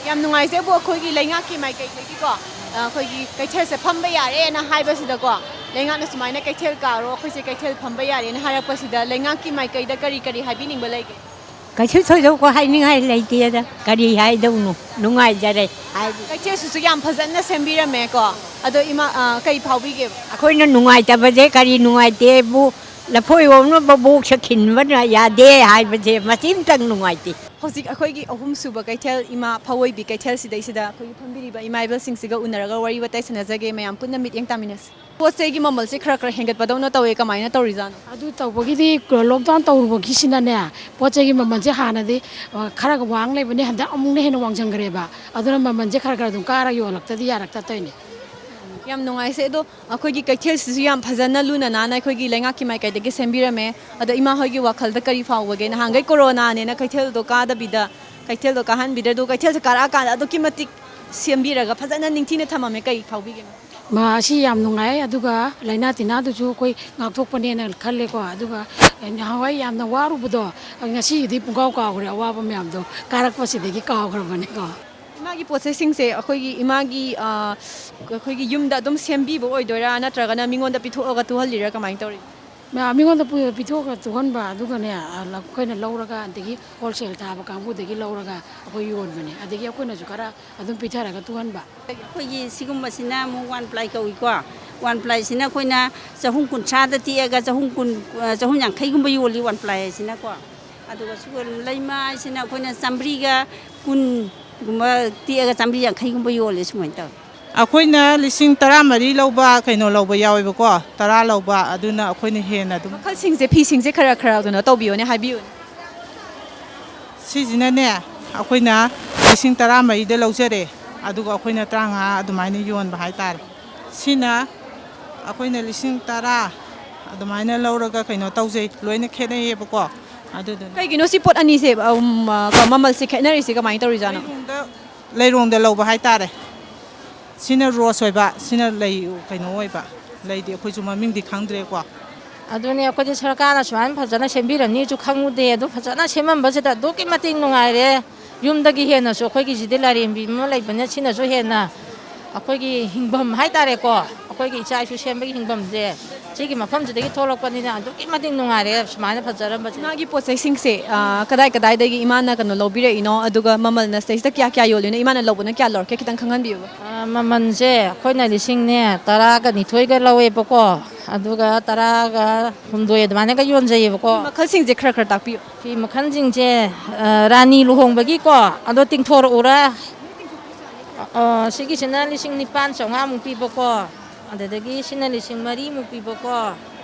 ꯌꯥꯝ ꯅꯨꯡꯉꯥꯏꯖꯩꯕꯨ, ꯑꯩꯈꯣꯏꯒꯤ ꯂꯩꯉꯥꯛꯀꯤ ꯃꯥꯏꯀꯩꯗꯒꯤꯀꯣ, ꯑ, ꯑꯩꯈꯣꯏꯒꯤ ꯀꯩꯊꯦꯜꯁꯦ ꯐꯝꯕ ꯌꯥꯔꯦꯅ ꯍꯥꯏꯕꯁꯤꯗꯀꯣ, ꯂꯩꯉꯥꯛꯅ ꯁꯨꯃꯥꯏꯅ ꯀꯩꯊꯦꯜ ꯀꯥꯔꯣ, ꯑꯩꯈꯣꯏꯁꯦ ꯀꯩꯊꯦꯜ ꯐꯝꯕ ꯌꯥꯔꯦꯅ ꯍꯥꯏꯔꯛꯄꯁꯤꯗ, ꯂꯩꯉꯥꯛꯀꯤ ꯃꯥꯏꯀꯩꯗ ꯀꯔꯤ ꯀꯔꯤ ꯍꯥꯏꯕꯤꯅꯤꯡꯕ ꯂꯩꯒꯦ? ꯀꯩꯁꯨ ꯊꯣꯏꯗꯣꯛꯄ ꯍꯥꯏꯅꯤꯡꯉꯥꯏ ꯂꯩꯇꯦꯗ꯫ ꯀꯔꯤ ꯍꯥꯏꯗꯧꯅꯣ? ꯅꯨꯡꯉꯥꯏꯖꯔꯦ ꯍꯥꯏꯗꯤ꯫ ꯀꯩꯊꯦꯜꯁꯤꯁꯨ ꯌꯥꯝ ꯐꯖꯅ ꯁꯦꯝꯕꯤꯔꯝꯃꯦꯀꯣ꯫ ꯑꯗꯣ ꯏꯃꯥ, ꯑ, ꯀꯩ ꯐꯥꯎꯕꯤꯒꯦꯕ? ꯑꯩꯈꯣꯏꯅ ꯅꯨꯡꯉꯥꯏꯇꯕꯁꯦ ꯀꯔꯤ ꯅꯨꯡꯉꯥꯏꯇꯦꯕꯨ, ꯂꯐꯣꯏ ꯑꯣꯝꯅꯕ ꯕꯣꯛꯁ ꯈꯤꯟꯕꯅ ꯌꯥꯗꯦ ꯍꯥꯏꯕꯁꯦ ꯃꯁꯤꯝꯇꯪ ꯅꯨꯡꯉꯥꯏꯇꯦ꯫ ꯍꯧꯖꯤꯛ ꯑꯩꯈꯣꯏꯒꯤ ꯑꯍꯨꯝꯁꯨꯕ ꯀꯩꯊꯦꯜ, ꯏꯃꯥ ꯐꯋꯣꯏꯕꯤ ꯀꯩꯊꯦꯜꯁꯤꯗꯩꯁꯤꯗ ꯑꯩꯈꯣꯏꯒꯤ ꯐꯝꯕꯤꯔꯤꯕ ꯏꯃꯥ ꯏꯕꯦꯜꯁꯤꯡꯁꯤꯒ ꯎꯅꯔꯒ ꯋꯥꯔꯤ ꯋꯥꯇꯥꯏ ꯁꯥꯟꯅꯖꯒꯦ꯫ ꯃꯌꯥꯝ ꯄꯨꯟꯅ ꯃꯤꯠꯌꯦꯡ ꯇꯥꯃꯤꯟꯅꯁꯤ꯫ ꯄꯣꯠ ꯆꯩꯒꯤ ꯃꯃꯜꯁꯦ ꯈꯔ ꯈꯔ ꯍꯦꯟꯒꯠꯄꯗꯧꯅ ꯇꯧꯋꯦ, ꯀꯃꯥꯏꯅ ꯇꯧꯔꯤꯖꯥꯠꯅꯣ? ꯑꯗꯨ ꯇꯧꯕꯒꯤꯗꯤ lockdown ꯇꯧꯔꯨꯕꯒꯤꯁꯤꯅꯅꯦ, ꯄꯣꯠ ꯆꯩꯒꯤ ꯃꯃꯜꯁꯦ ꯍꯥꯟꯅꯗꯤ, ꯑ, ꯈꯔꯒ ꯋꯥꯡ ꯂꯩꯕꯅꯦ, ꯍꯟꯗꯛ ꯑꯃꯨꯛꯅ ꯍꯦꯟꯅ ꯋꯥꯡꯖꯟꯈ꯭ꯔꯦꯕ꯫ ꯑꯗꯨꯅ ꯃꯃꯜꯁꯦ ꯈꯔ ꯈꯔ ꯑꯗꯨꯝ ꯀꯥꯔ ꯌꯣꯜꯂꯛꯇꯗꯤ ꯌꯥꯔꯛꯇ ꯇꯧꯔꯤꯅꯦ꯫ ꯌꯥꯝ ꯅꯨꯡꯉꯥꯏꯖꯩ꯫ ꯑꯗꯣ ꯑꯩꯈꯣꯏꯒꯤ ꯀꯩꯊꯦꯜꯁꯤꯁꯨ ꯌꯥꯝ ꯐꯖꯅ ꯂꯨꯅ ꯅꯥꯟꯅ ꯑꯩꯈꯣꯏꯒꯤ ꯂꯩꯉꯥꯛꯀꯤ ꯃꯥꯏꯀꯩꯗꯒꯤ ꯁꯦꯝꯕꯤꯔꯝꯃꯦ꯫ ꯑꯗꯣ ꯏꯃꯥ ꯍꯣꯏꯒꯤ ꯋꯥꯈꯜꯗ ꯀꯔꯤ ꯐꯥꯎꯕꯒꯦ? ꯅꯍꯥꯟꯈꯩ ꯀꯣꯔꯣꯅꯥꯅꯦꯅ ꯀꯩꯊꯦꯜꯗꯣ ꯀꯥꯗꯕꯤꯗ, ꯀꯩꯊꯦꯜꯗꯣ ꯀꯥꯍꯟꯕꯤꯗ꯭ꯔꯦ, ꯑꯗꯨꯒ ꯀꯩꯊꯦꯜꯁꯦ ꯀꯥꯔꯛꯑꯀꯥꯟꯗ ꯑꯗꯨꯛꯀꯤ ꯃꯇꯤꯛ ꯁꯦꯝꯕꯤꯔꯒ ꯐꯖꯅ ꯅꯤꯡꯊꯤꯅ ꯊꯝꯃꯝꯃꯦ꯫ ꯀꯩ ꯐꯥꯎꯕꯤꯒꯦ, ꯃꯥ? ꯃꯥ ꯑꯁꯤ ꯌꯥꯝ ꯅꯨꯡꯉꯥꯏ, ꯑꯗꯨꯒ ꯂꯥꯏꯅꯥ ꯇꯤꯟꯅꯥꯗꯨꯁꯨ ꯑꯩꯈꯣꯏ ꯉꯥꯛꯊꯣꯛꯄꯅꯦꯅ ꯈꯜꯂꯦꯀꯣ꯫ ꯑꯗꯨꯒ ꯅꯍꯥꯟꯋꯥꯏ ꯌꯥꯝꯅ ꯋꯥꯔꯨꯕꯗꯣ, ꯉꯁꯤꯒꯤꯗꯤ ꯄꯨꯡꯀꯥꯎ ꯀꯥꯎꯈ꯭ꯔꯦ, ꯑꯋꯥꯕ ꯃꯌꯥꯝꯗꯣ ꯀꯥꯔꯛꯄꯁꯤꯗꯒꯤ ꯀꯥꯎꯈ꯭ꯔꯕꯅꯦꯀꯣ꯫ ꯏꯃꯥꯒꯤ ꯄꯣꯠ ꯆꯩꯁꯤꯡꯁꯦ ꯑꯩꯈꯣꯏꯒꯤ ꯏꯃꯥꯒꯤ, ꯑ, ꯑꯩꯈꯣꯏꯒꯤ ꯌꯨꯝꯗ ꯑꯗꯨꯝ ꯁꯦꯝꯕꯤꯕ ꯑꯣꯏꯗꯣꯏꯔꯥ, ꯅꯠꯇ꯭ꯔꯒꯅ ꯃꯤꯉꯣꯟꯗ ꯄꯤꯊꯣꯛꯑꯒ ꯇꯨꯍꯜꯂꯤꯔꯥ, ꯀꯃꯥꯏꯅ ꯇꯧꯔꯤ? ꯃꯌꯥꯝ ꯃꯤꯉꯣꯟꯗ ꯄꯨ-, ꯄꯤꯊꯣꯛꯑꯒ ꯇꯨꯍꯟꯕ, ꯑꯗꯨꯒꯅꯦ, ꯑ, ꯂ-, ꯑꯩꯈꯣꯏꯅ ꯂꯧꯔꯒ, ꯑꯗꯒꯤ wholesale ꯊꯥꯕ ꯀꯥꯡꯕꯨꯗꯒꯤ ꯂꯧꯔꯒ ꯑꯩꯈꯣꯏ ꯌꯣꯟꯕꯅꯦ꯫ ꯑꯗꯒꯤ ꯑꯩꯈꯣꯏꯅꯁꯨ ꯈꯔ ꯑꯗꯨꯝ ꯄꯤꯊꯔꯒ ꯇꯨꯍꯟꯕ꯫ ꯑꯩꯈꯣꯏꯒꯤ ꯁꯤꯒꯨꯝꯕꯁꯤꯅ ꯑꯃꯨꯛ ꯋꯥꯟ ꯄ꯭ꯂꯥꯏ ꯀꯧꯏꯀꯣ꯫ ꯋꯥꯟ ꯄ꯭ꯂꯥꯏꯁꯤꯅ ꯑꯩꯈꯣꯏꯅ ꯆꯍꯨꯝ ꯀꯨꯟꯊ꯭ꯔꯥꯗ ꯇꯦꯛꯑꯒ ꯆꯍꯨꯝ ꯀꯨꯟ, ꯑ, ꯆꯍꯨꯝ ꯌꯥꯡꯈꯩꯒꯨꯝꯕ ꯌꯣꯜꯂꯤ ꯋꯥꯟ ꯄ꯭ꯂꯥꯏ ꯍꯥꯏꯁꯤꯅꯀꯣ꯫ ꯑꯗꯨꯒ ꯁꯤꯒ ꯂꯩꯃ ꯍꯥꯏꯁꯤꯅ ꯑꯩꯈꯣꯏꯅ ꯆꯥꯝꯃꯔꯤꯒ ꯀꯨꯟꯒꯨꯝꯕ ꯇꯦꯛꯑꯒ ꯆꯥꯝꯃꯔꯤ ꯌꯥꯡꯈꯩꯒꯨꯝꯕ ꯌꯣꯜꯂꯦ ꯁꯨꯃꯥꯏꯅ ꯇꯧꯋꯦ꯫ ꯑꯩꯈꯣꯏꯅ ꯂꯤꯁꯤꯡ ꯇꯔꯥꯃꯔꯤ ꯂꯧꯕ, ꯀꯩꯅꯣ ꯂꯧꯕ ꯌꯥꯎꯋꯦꯕꯀꯣ, ꯇꯔꯥ ꯂꯧꯕ, ꯑꯗꯨꯅ ꯑꯩꯈꯣꯏꯅ ꯍꯦꯟꯅ ꯑꯗꯨꯝ꯫ ꯃꯈꯜꯁꯤꯡꯁꯦ, ꯐꯤꯁꯤꯡꯁꯦ ꯈꯔ ꯈꯔ ꯀꯩꯅꯣ ꯇꯧꯕꯤꯌꯣꯅꯦ, ꯍꯥꯏꯕꯤꯌꯨꯅꯦ꯫ ꯁꯤꯁꯤꯅꯅꯦ, ꯑꯩꯈꯣꯏꯅ ꯂꯤꯁꯤꯡ ꯇꯔꯥꯃꯔꯤꯗ ꯂꯧꯖꯔꯦ, ꯑꯗꯨꯒ ꯑꯩꯈꯣꯏꯅ ꯇꯔꯥꯃꯉꯥ ꯑꯗꯨꯃꯥꯏꯅ ꯌꯣꯟꯕ ꯍꯥꯏꯇꯥꯔꯦ꯫ ꯁꯤꯅ ꯑꯩꯈꯣꯏꯅ ꯂꯤꯁꯤꯡ ꯇꯔꯥ ꯑꯗꯨꯃꯥꯏꯅ ꯂꯧꯔꯒ ꯀꯩꯅꯣ ꯇꯧꯖꯩ, ꯂꯣꯏꯅ ꯈꯦꯠꯅꯩꯌꯦꯕꯀꯣ꯫ ꯑꯗꯨꯗꯨꯅ ꯀꯩꯒꯤꯅꯣ ꯁꯤ ꯄꯣꯠ ꯑꯅꯤꯁꯦ, ꯎꯝ, ꯑ, ꯃꯃꯜꯁꯦ ꯈꯦꯠꯅꯔꯤꯁꯦ ꯀꯃꯥꯏꯅ ꯇꯧꯔꯤꯖꯥꯠꯅꯣ? ꯂꯩꯔꯣꯡꯗ, ꯂꯩꯔꯣꯡꯗ ꯂꯧꯕ ꯍꯥꯏꯇꯥꯔꯦ꯫ ꯁꯤꯅ ꯔꯣꯁ ꯑꯣꯏꯕ, ꯁꯤꯅ ꯂꯩ ꯀꯩꯅꯣ ꯑꯣꯏꯕ꯫ ꯂꯩꯗꯤ ꯑꯩꯈꯣꯏꯁꯨ ꯃꯃꯤꯡꯗꯤ ꯈꯪꯗ꯭ꯔꯦꯀꯣ꯫ ꯑꯗꯨꯅꯦ, ꯑꯩꯈꯣꯏꯗꯤ ꯁꯔꯀꯥꯔꯅ ꯁꯨꯃꯥꯏꯅ ꯐꯖꯅ ꯁꯦꯝꯕꯤꯔꯅꯤꯁꯨ ꯈꯪꯉꯨꯗꯦ꯫ ꯑꯗꯨ ꯐꯖꯅ ꯁꯦꯝꯃꯝꯕꯁꯤꯗ ꯑꯗꯨꯛꯀꯤ ꯃꯇꯤꯛ ꯅꯨꯡꯉꯥꯏꯔꯦ꯫ ꯌꯨꯝꯗꯒꯤ ꯍꯦꯟꯅꯁꯨ ꯑꯩꯈꯣꯏꯒꯤꯁꯤꯗꯤ ꯂꯥꯏꯔꯦꯝꯕꯤ ꯑꯃ ꯂꯩꯕꯅ ꯁꯤꯅꯁꯨ ꯍꯦꯟꯅ ꯑꯩꯈꯣꯏꯒꯤ ꯍꯤꯡꯐꯝ ꯍꯥꯏꯇꯥꯔꯦꯀꯣ, ꯑꯩꯈꯣꯏꯒꯤ ꯏꯆꯥ ꯏꯁꯨ ꯁꯦꯝꯕꯒꯤ ꯍꯤꯡꯐꯝꯁꯦ ꯁꯤꯒꯤ ꯃꯐꯝꯁꯤꯗꯒꯤ ꯊꯣꯛꯂꯛꯄꯅꯤꯅ ꯑꯗꯨꯛꯀꯤ ꯃꯇꯤꯛ ꯅꯨꯡꯉꯥꯏꯔꯦ ꯁꯨꯃꯥꯏꯅ ꯐꯖꯔꯝꯕꯁꯦ꯫ ꯏꯃꯥꯒꯤ ꯄꯣꯠ ꯆꯩꯁꯤꯡꯁꯦ, ꯑ, ꯀꯗꯥꯏ ꯀꯗꯥꯏꯗꯒꯤ ꯏꯃꯥꯅ ꯀꯩꯅꯣ ꯂꯧꯕꯤꯔꯛꯏꯅꯣ? ꯑꯗꯨꯒ ꯃꯃꯜꯅ ꯁꯤꯗꯩꯁꯤꯗ ꯀꯌꯥ ꯀꯌꯥ ꯌꯣꯜꯂꯤꯅꯣ? ꯏꯃꯥꯅ ꯂꯧꯕꯅ ꯀꯌꯥ ꯂꯧꯔꯛꯀꯦ? ꯈꯤꯇꯪ ꯈꯪꯍꯟꯕꯤꯌꯨꯕ꯫ ꯑ, ꯃꯃꯜꯁꯦ ꯑꯩꯈꯣꯏꯅ ꯂꯤꯁꯤꯡꯅꯦ ꯇꯔꯥꯒ ꯅꯤꯊꯣꯏꯒ ꯂꯧꯋꯦꯕꯀꯣ, ꯑꯗꯨꯒ ꯇꯔꯥꯒ ꯍꯨꯝꯗꯣꯏ ꯑꯗꯨꯃꯥꯏꯅꯒ ꯌꯣꯟꯖꯩꯌꯦꯕꯀꯣ꯫ ꯃꯈꯜꯁꯤꯡꯁꯦ ꯈꯔ ꯈꯔ ꯇꯥꯛꯄꯤꯌꯨ꯫ ꯐꯤ ꯃꯈꯜꯁꯤꯡꯁꯦ, ꯑ, ꯔꯥꯅꯤ ꯂꯨꯍꯣꯡꯕꯒꯤꯀꯣ, ꯑꯗꯣ ꯇꯤꯡꯊꯣꯔꯛꯎꯔꯥ? ꯑ, ꯁꯤꯒꯤꯁꯤꯅ ꯂꯤꯁꯤꯡ ꯅꯤꯄꯥꯟ ꯆꯥꯝꯃꯉꯥꯃꯨꯛ ꯄꯤꯕꯀꯣ, ꯑꯗꯨꯗꯒꯤ ꯁꯤꯅ ꯂꯤꯁꯤꯡ ꯃꯔꯤꯃꯨꯛ ꯄꯤꯕꯀꯣ,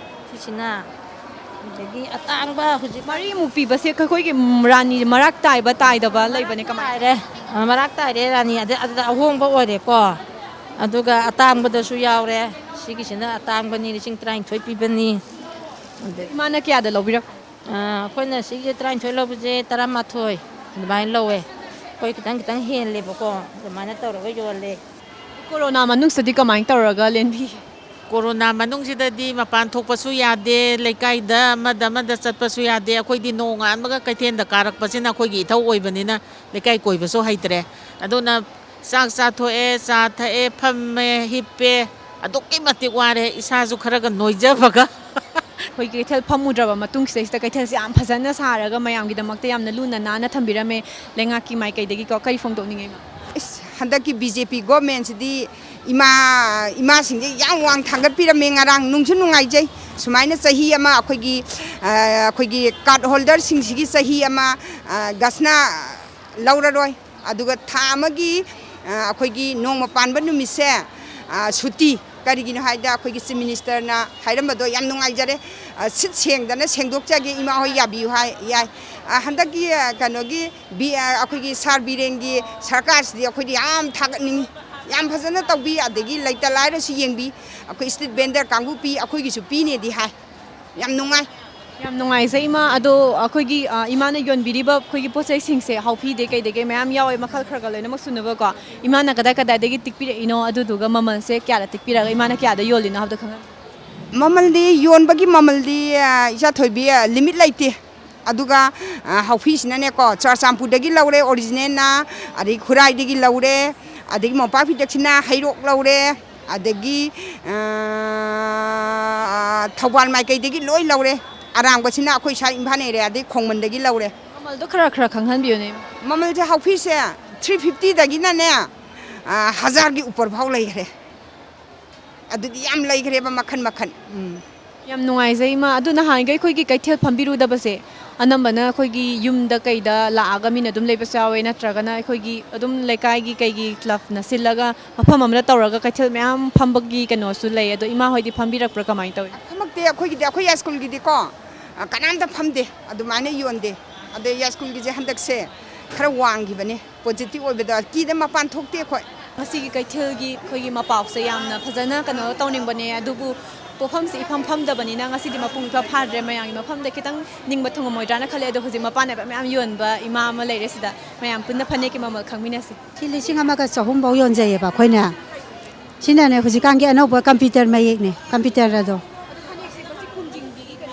ꯁꯤꯁꯤꯅ꯫ ꯑꯗꯒꯤ ꯑꯇꯥꯡꯕ ꯍꯧꯖꯤꯛ ꯃꯔꯤꯃꯨꯛ ꯄꯤꯕꯁꯦ ꯑꯩꯈꯣꯏꯒꯤ, ꯎꯝ, ꯔꯥꯅꯤ ꯃꯔꯥꯛ ꯇꯥꯏꯕ ꯇꯥꯏꯗꯕ ꯂꯩꯕꯅꯦ, ꯀꯃꯥꯏꯅ? ꯇꯥꯏꯔꯦ, ꯑ, ꯃꯔꯥꯛ ꯇꯥꯏꯔꯦ ꯔꯥꯅꯤ, ꯑꯗ-, ꯑꯗꯨꯗ ꯑꯍꯣꯡꯕ ꯑꯣꯏꯔꯦꯀꯣ꯫ ꯑꯗꯨꯒ ꯑꯇꯥꯡꯕꯗꯁꯨ ꯌꯥꯎꯔꯦ꯫ ꯁꯤꯒꯤꯁꯤꯅ ꯑꯇꯥꯡꯕꯅꯤ, ꯂꯤꯁꯤꯡ ꯇꯔꯥꯅꯤꯊꯣꯏ ꯄꯤꯕꯅꯤ꯫ ꯑꯗ- ꯏꯃꯥꯅ ꯀꯌꯥꯗ ꯂꯧꯕꯤꯔꯛꯄ? ꯑ, ꯑꯩꯈꯣꯏꯅ ꯁꯤꯒꯤ ꯇꯔꯥꯅꯤꯊꯣꯏ ꯂꯧꯕꯁꯦ ꯇꯔꯥꯃꯥꯊꯣꯏ ꯑꯗꯨꯃꯥꯏꯅ ꯂꯧꯋꯦ꯫ ꯑꯩꯈꯣꯏ ꯈꯤꯇꯪ ꯈꯤꯇꯪ ꯍꯦꯜꯂꯦꯕꯀꯣ, ꯑꯗꯨꯃꯥꯏꯅ ꯇꯧꯔꯒ ꯌꯣꯜꯂꯦ꯫ ꯀꯣꯔꯣꯅꯥ ꯃꯅꯨꯡꯁꯤꯗꯗꯤ ꯀꯃꯥꯏꯅ ꯇꯧꯔꯒ ꯂꯦꯟꯕꯤ? ꯀꯣꯔꯣꯅꯥ ꯃꯅꯨꯡꯁꯤꯗꯗꯤ ꯃꯄꯥꯟ ꯊꯣꯛꯄꯁꯨ ꯌꯥꯗꯦ, ꯂꯩꯀꯥꯏꯗ ꯑꯃꯗ ꯑꯃꯗ ꯆꯠꯄꯁꯨ ꯌꯥꯗꯦ꯫ ꯑꯩꯈꯣꯏꯗꯤ ꯅꯣꯡꯉꯥꯟꯕꯒ ꯀꯩꯊꯦꯜꯗ ꯀꯥꯔꯛꯄꯁꯤꯅ ꯑꯩꯈꯣꯏꯒꯤ ꯏꯊꯧ ꯑꯣꯏꯕꯅꯤꯅ ꯂꯩꯀꯥꯏ ꯀꯣꯏꯕꯁꯨ ꯍꯩꯇ꯭ꯔꯦ꯫ ꯑꯗꯨꯅ ꯆꯥꯛ ꯆꯥꯊꯣꯛꯑꯦ, ꯆꯥ ꯊꯛꯑꯦ, ꯐꯝꯃꯦ, ꯍꯤꯞꯄꯦ, ꯑꯗꯨꯛꯀꯤ ꯃꯇꯤꯛ ꯋꯥꯔꯦ, ꯏꯁꯥꯁꯨ ꯈꯔꯒ ꯅꯣꯏꯖꯕꯒ꯫ ꯑꯩꯈꯣꯏꯒꯤ ꯀꯩꯊꯦꯜ ꯐꯝꯃꯨꯗ꯭ꯔꯕ ꯃꯇꯨꯡ ꯁꯤꯗꯩꯁꯤꯗ ꯀꯩꯊꯦꯜꯁꯦ ꯌꯥꯝ ꯐꯖꯅ ꯁꯥꯔꯒ ꯃꯌꯥꯝꯒꯤꯗꯃꯛꯇ ꯌꯥꯝꯅ ꯂꯨꯅ ꯅꯥꯟꯅ ꯊꯝꯕꯤꯔꯝꯃꯦ꯫ ꯂꯩꯉꯥꯛꯀꯤ ꯃꯥꯏꯀꯩꯗꯒꯤꯀꯣ ꯀꯔꯤ ꯐꯣꯡꯗꯣꯛꯅꯤꯡꯉꯤ, ꯏꯃꯥ? ꯏꯁ, ꯍꯟꯗꯛꯀꯤ ꯕꯤ ꯖꯦ ꯄꯤ ꯒꯣꯔꯃꯦꯟꯁꯤꯗꯤ ꯏꯃꯥ ꯏꯃꯥꯁꯤꯡꯁꯦ ꯌꯥꯝ ꯋꯥꯡ ꯊꯥꯡꯒꯠꯄꯤꯔꯝꯃꯦ꯫ ꯉꯔꯥꯡ ꯅꯨꯡꯁꯨ ꯅꯨꯡꯉꯥꯏꯖꯩ꯫ ꯁꯨꯃꯥꯏꯅ ꯆꯍꯤ ꯑꯃ ꯑꯩꯈꯣꯏꯒꯤ ꯑ, ꯑꯩꯈꯣꯏꯒꯤ ꯀꯥꯔꯗ ꯍꯣꯜꯗꯔꯁꯤꯡꯁꯤꯒꯤ ꯆꯍꯤ ꯑꯃ ꯑ, ꯒꯁꯅ ꯂꯧꯔꯔꯣꯏ꯫ ꯑꯗꯨꯒ ꯊꯥ ꯑꯃꯒꯤ ꯑ, ꯑꯩꯈꯣꯏꯒꯤ ꯅꯣꯡꯃ ꯄꯥꯟꯕ ꯅꯨꯃꯤꯠꯁꯦ ꯑ, ꯁꯨꯇꯤ꯫ ꯀꯔꯤꯒꯤꯅꯣ ꯍꯥꯏꯗ ꯑꯩꯈꯣꯏꯒꯤ ꯆꯤꯐ ꯃꯤꯅꯤꯁꯇꯔꯅ ꯍꯥꯏꯔꯝꯕꯗꯣ ꯌꯥꯝ ꯅꯨꯡꯉꯥꯏꯖꯔꯦ꯫ ꯑ, ꯁꯤꯠ ꯁꯦꯡꯗꯅ ꯁꯦꯡꯗꯣꯛꯆꯒꯦ, ꯏꯃꯥ ꯍꯣꯏ ꯌꯥꯕꯤꯌꯨ ꯍꯥꯏ ꯌꯥꯏ꯫ ꯑ, ꯍꯟꯗꯛꯀꯤ ꯑ, ꯀꯩꯅꯣꯒꯤ ꯕꯤ ꯑ, ꯑꯩꯈꯣꯏꯒꯤ ꯁꯥꯔ ꯕꯤꯔꯦꯟꯒꯤ ꯁꯔꯀꯥꯔꯁꯤꯗꯤ ꯑꯩꯈꯣꯏꯗꯤ ꯌꯥꯝ ꯊꯥꯒꯠꯅꯤꯡꯉꯤ꯫ ꯌꯥꯝ ꯐꯖꯅ ꯇꯧꯕꯤ, ꯑꯗꯒꯤ ꯂꯩꯇ ꯂꯥꯏꯔꯁꯨ ꯌꯦꯡꯕꯤ꯫ ꯑꯩꯈꯣꯏ ꯏꯁꯇ꯭ꯔꯤꯠ ꯕꯦꯟꯗꯔ ꯀꯥꯡꯕꯨ ꯄꯤ, ꯑꯩꯈꯣꯏꯒꯤꯁꯨ ꯄꯤꯅꯦꯗꯤ ꯍꯥꯏ꯫ ꯌꯥꯝ ꯅꯨꯡꯉꯥꯏ꯫ ꯌꯥꯝ ꯅꯨꯡꯉꯥꯏꯖꯩ, ꯏꯃꯥ꯫ ꯑꯗꯣ ꯑꯩꯈꯣꯏꯒꯤ ꯑ, ꯏꯃꯥꯅ ꯌꯣꯟꯕꯤꯔꯤꯕ ꯑꯩꯈꯣꯏꯒꯤ ꯄꯣꯠ ꯆꯩꯁꯤꯡꯁꯦ ꯍꯥꯎꯐꯤꯗꯩ ꯀꯩꯗꯒꯤ ꯃꯌꯥꯝ ꯌꯥꯎꯋꯦ, ꯃꯈꯜ ꯈꯔ ꯈꯔ ꯂꯣꯏꯅꯃꯛ ꯁꯨꯅꯕꯀꯣ꯫ ꯏꯃꯥꯅ ꯀꯗꯥꯏ ꯀꯗꯥꯏꯗꯒꯤ ꯇꯤꯛꯄꯤꯔꯛꯏꯅꯣ, ꯑꯗꯨꯗꯨꯒ ꯃꯃꯜꯁꯦ ꯀꯌꯥꯗ ꯇꯤꯛꯄꯤꯔꯒ ꯏꯃꯥꯅ ꯀꯌꯥꯗ ꯌꯣꯜꯂꯤꯅꯣ ꯍꯥꯏꯕꯗꯣ ꯈꯪꯍꯟ ꯃꯃꯜꯗꯤ ꯌꯣꯟꯕꯒꯤ ꯃꯃꯜꯗꯤ ꯑ, ꯏꯆꯥ ꯊꯣꯏꯕꯤ, ꯑ, ꯂꯤꯃꯤꯠ ꯂꯩꯇꯦ꯫ ꯑꯗꯨꯒ ꯑ, ꯍꯥꯎꯐꯤꯁꯤꯅꯅꯦꯀꯣ, ꯆꯨꯔꯆꯥꯟꯄꯨꯔꯗꯒꯤ ꯂꯧꯔꯦ ꯑꯣꯔꯤꯖꯤꯅꯦꯜꯅ, ꯑꯗꯩ ꯈꯨꯔꯥꯏꯗꯒꯤ ꯂꯧꯔꯦ, ꯑꯗꯒꯤ ꯃꯣꯝꯄꯥꯛ ꯐꯤꯗꯛꯁꯤꯅ ꯍꯩꯔꯣꯛ ꯂꯧꯔꯦ, ꯑꯗꯒꯤ ꯑ, ꯊꯧꯕꯥꯜ ꯃꯥꯏꯀꯩꯗꯒꯤ ꯂꯣꯏ ꯂꯧꯔꯦ꯫ ꯑꯔꯥꯡꯕꯁꯤꯅ ꯑꯩꯈꯣꯏ ꯁ꯭ꯋꯥꯏ ꯏꯝꯐꯥꯜ ꯑꯦꯔꯤꯌꯥꯗꯒꯤ ꯈꯣꯡꯃꯟꯗꯒꯤ ꯂꯧꯔꯦ꯫ ꯃꯃꯜꯗꯣ ꯈꯔ ꯈꯔ ꯈꯪꯍꯟꯕꯤꯌꯨꯅꯦ꯫ ꯃꯃꯜꯁꯦ ꯍꯥꯎꯐꯤꯁꯦ ꯊ꯭ꯔꯤ ꯐꯤꯐꯇꯤꯗꯒꯤꯅꯅꯦ ꯑ, ꯍꯖꯥꯔꯒꯤ ꯎꯄꯔ ꯐꯥꯎ ꯂꯩꯈ꯭ꯔꯦ꯫ ꯑꯗꯨꯗꯤ ꯌꯥꯝ ꯂꯩꯈ꯭ꯔꯦꯕ, ꯃꯈꯟ ꯃꯈꯟ꯫ ꯎꯝ꯫ ꯌꯥꯝ ꯅꯨꯡꯉꯥꯏꯖꯩ, ꯏꯃꯥ꯫ ꯑꯗꯨ ꯅꯍꯥꯟꯈꯩ ꯑꯩꯈꯣꯏꯒꯤ ꯀꯩꯊꯦꯜ ꯐꯝꯕꯤꯔꯨꯗꯕꯁꯦ ꯑꯅꯝꯕꯅ ꯑꯩꯈꯣꯏꯒꯤ ꯌꯨꯝꯗ ꯀꯩꯗ ꯂꯥꯛꯑꯒ ꯃꯤꯅ ꯑꯗꯨꯝ ꯂꯩꯕꯁꯨ ꯌꯥꯎꯋꯦ, ꯅꯠꯇ꯭ꯔꯒꯅ ꯑꯩꯈꯣꯏꯒꯤ ꯑꯗꯨꯝ ꯂꯩꯀꯥꯏꯒꯤ ꯀꯩꯒꯤ ꯀ꯭ꯂꯕꯅ ꯁꯤꯜꯂꯒ ꯃꯐꯝ ꯑꯃꯗ ꯇꯧꯔꯒ ꯀꯩꯊꯦꯜ ꯃꯌꯥꯝ ꯐꯝꯕꯒꯤ ꯀꯩꯅꯣꯁꯨ ꯂꯩ꯫ ꯑꯗꯣ ꯏꯃꯥ ꯍꯣꯏꯗꯤ ꯐꯝꯕꯤꯔꯛꯄ꯭ꯔꯥ, ꯀꯃꯥꯏꯅ ꯇꯧꯏ? ꯐꯝꯃꯛꯇꯦ꯫ ꯑꯩꯈꯣꯏꯒꯤꯗꯤ, ꯑꯩꯈꯣꯏ ꯌꯥꯏꯁ꯭ꯀꯨꯜꯒꯤꯗꯤꯀꯣ, ꯑ, ꯀꯅꯥꯝꯇ ꯐꯝꯗꯦ, ꯑꯗꯨꯃꯥꯏꯅ ꯌꯣꯟꯗꯦ꯫ ꯑꯗꯩ ꯌꯥꯏꯁ꯭ꯀꯨꯜꯒꯤꯁꯦ ꯍꯟꯗꯛꯁꯦ ꯈꯔ ꯋꯥꯡꯈꯤꯕꯅꯦ, ꯄꯣꯖꯤꯇꯤꯚ ꯑꯣꯏꯕꯗꯣ꯫ ꯀꯤꯗ ꯃꯄꯥꯟ ꯊꯣꯛꯇꯦ ꯑꯩꯈꯣꯏ꯫ ꯉꯁꯤꯒꯤ ꯀꯩꯊꯦꯜꯒꯤ ꯑꯩꯈꯣꯏꯒꯤ ꯃꯄꯥꯎꯁꯦ ꯌꯥꯝꯅ ꯐꯖꯅ ꯀꯩꯅꯣ ꯇꯧꯅꯤꯡꯕꯅꯦ, ꯑꯗꯨꯕꯨ ꯄꯣꯠꯐꯝꯁꯦ ꯏꯐꯝ ꯐꯝꯗꯕꯅꯤꯅ ꯉꯁꯤꯗꯤ ꯃꯄꯨꯡ ꯏꯐꯥ ꯐꯥꯗ꯭ꯔꯦ꯫ ꯃꯌꯥꯝꯒꯤ ꯃꯐꯝꯗ ꯈꯤꯇꯪ ꯅꯤꯡꯕ ꯊꯨꯡꯉꯝꯃꯣꯏꯗ꯭ꯔꯥꯅ ꯈꯜꯂꯦ꯫ ꯑꯗꯣ ꯍꯧꯖꯤꯛ ꯃꯄꯥꯟ ꯅꯥꯏꯕ ꯃꯌꯥꯝ ꯌꯣꯟꯕ ꯏꯃꯥ ꯑꯃ ꯂꯩꯔꯦ ꯁꯤꯗ꯫ ꯃꯌꯥꯝ ꯄꯨꯟꯅ ꯐꯅꯦꯛꯀꯤ ꯃꯃꯜ ꯈꯪꯃꯤꯟꯅꯁꯤ꯫ ꯁꯤ ꯂꯤꯁꯤꯡ ꯑꯃꯒ ꯆꯍꯨꯝ ꯐꯥꯎ ꯌꯣꯟꯖꯩꯌꯦꯕ ꯑꯩꯈꯣꯏꯅ꯫ ꯁꯤꯅꯅꯦ ꯍꯧꯖꯤꯛꯀꯥꯟꯒꯤ ꯑꯅꯧꯕ ꯀꯝꯄ꯭ꯌꯨꯇꯔ ꯃꯌꯦꯛꯅꯦ, ꯀꯝꯄ꯭ꯌꯨꯇꯔ ꯑꯗꯣ꯫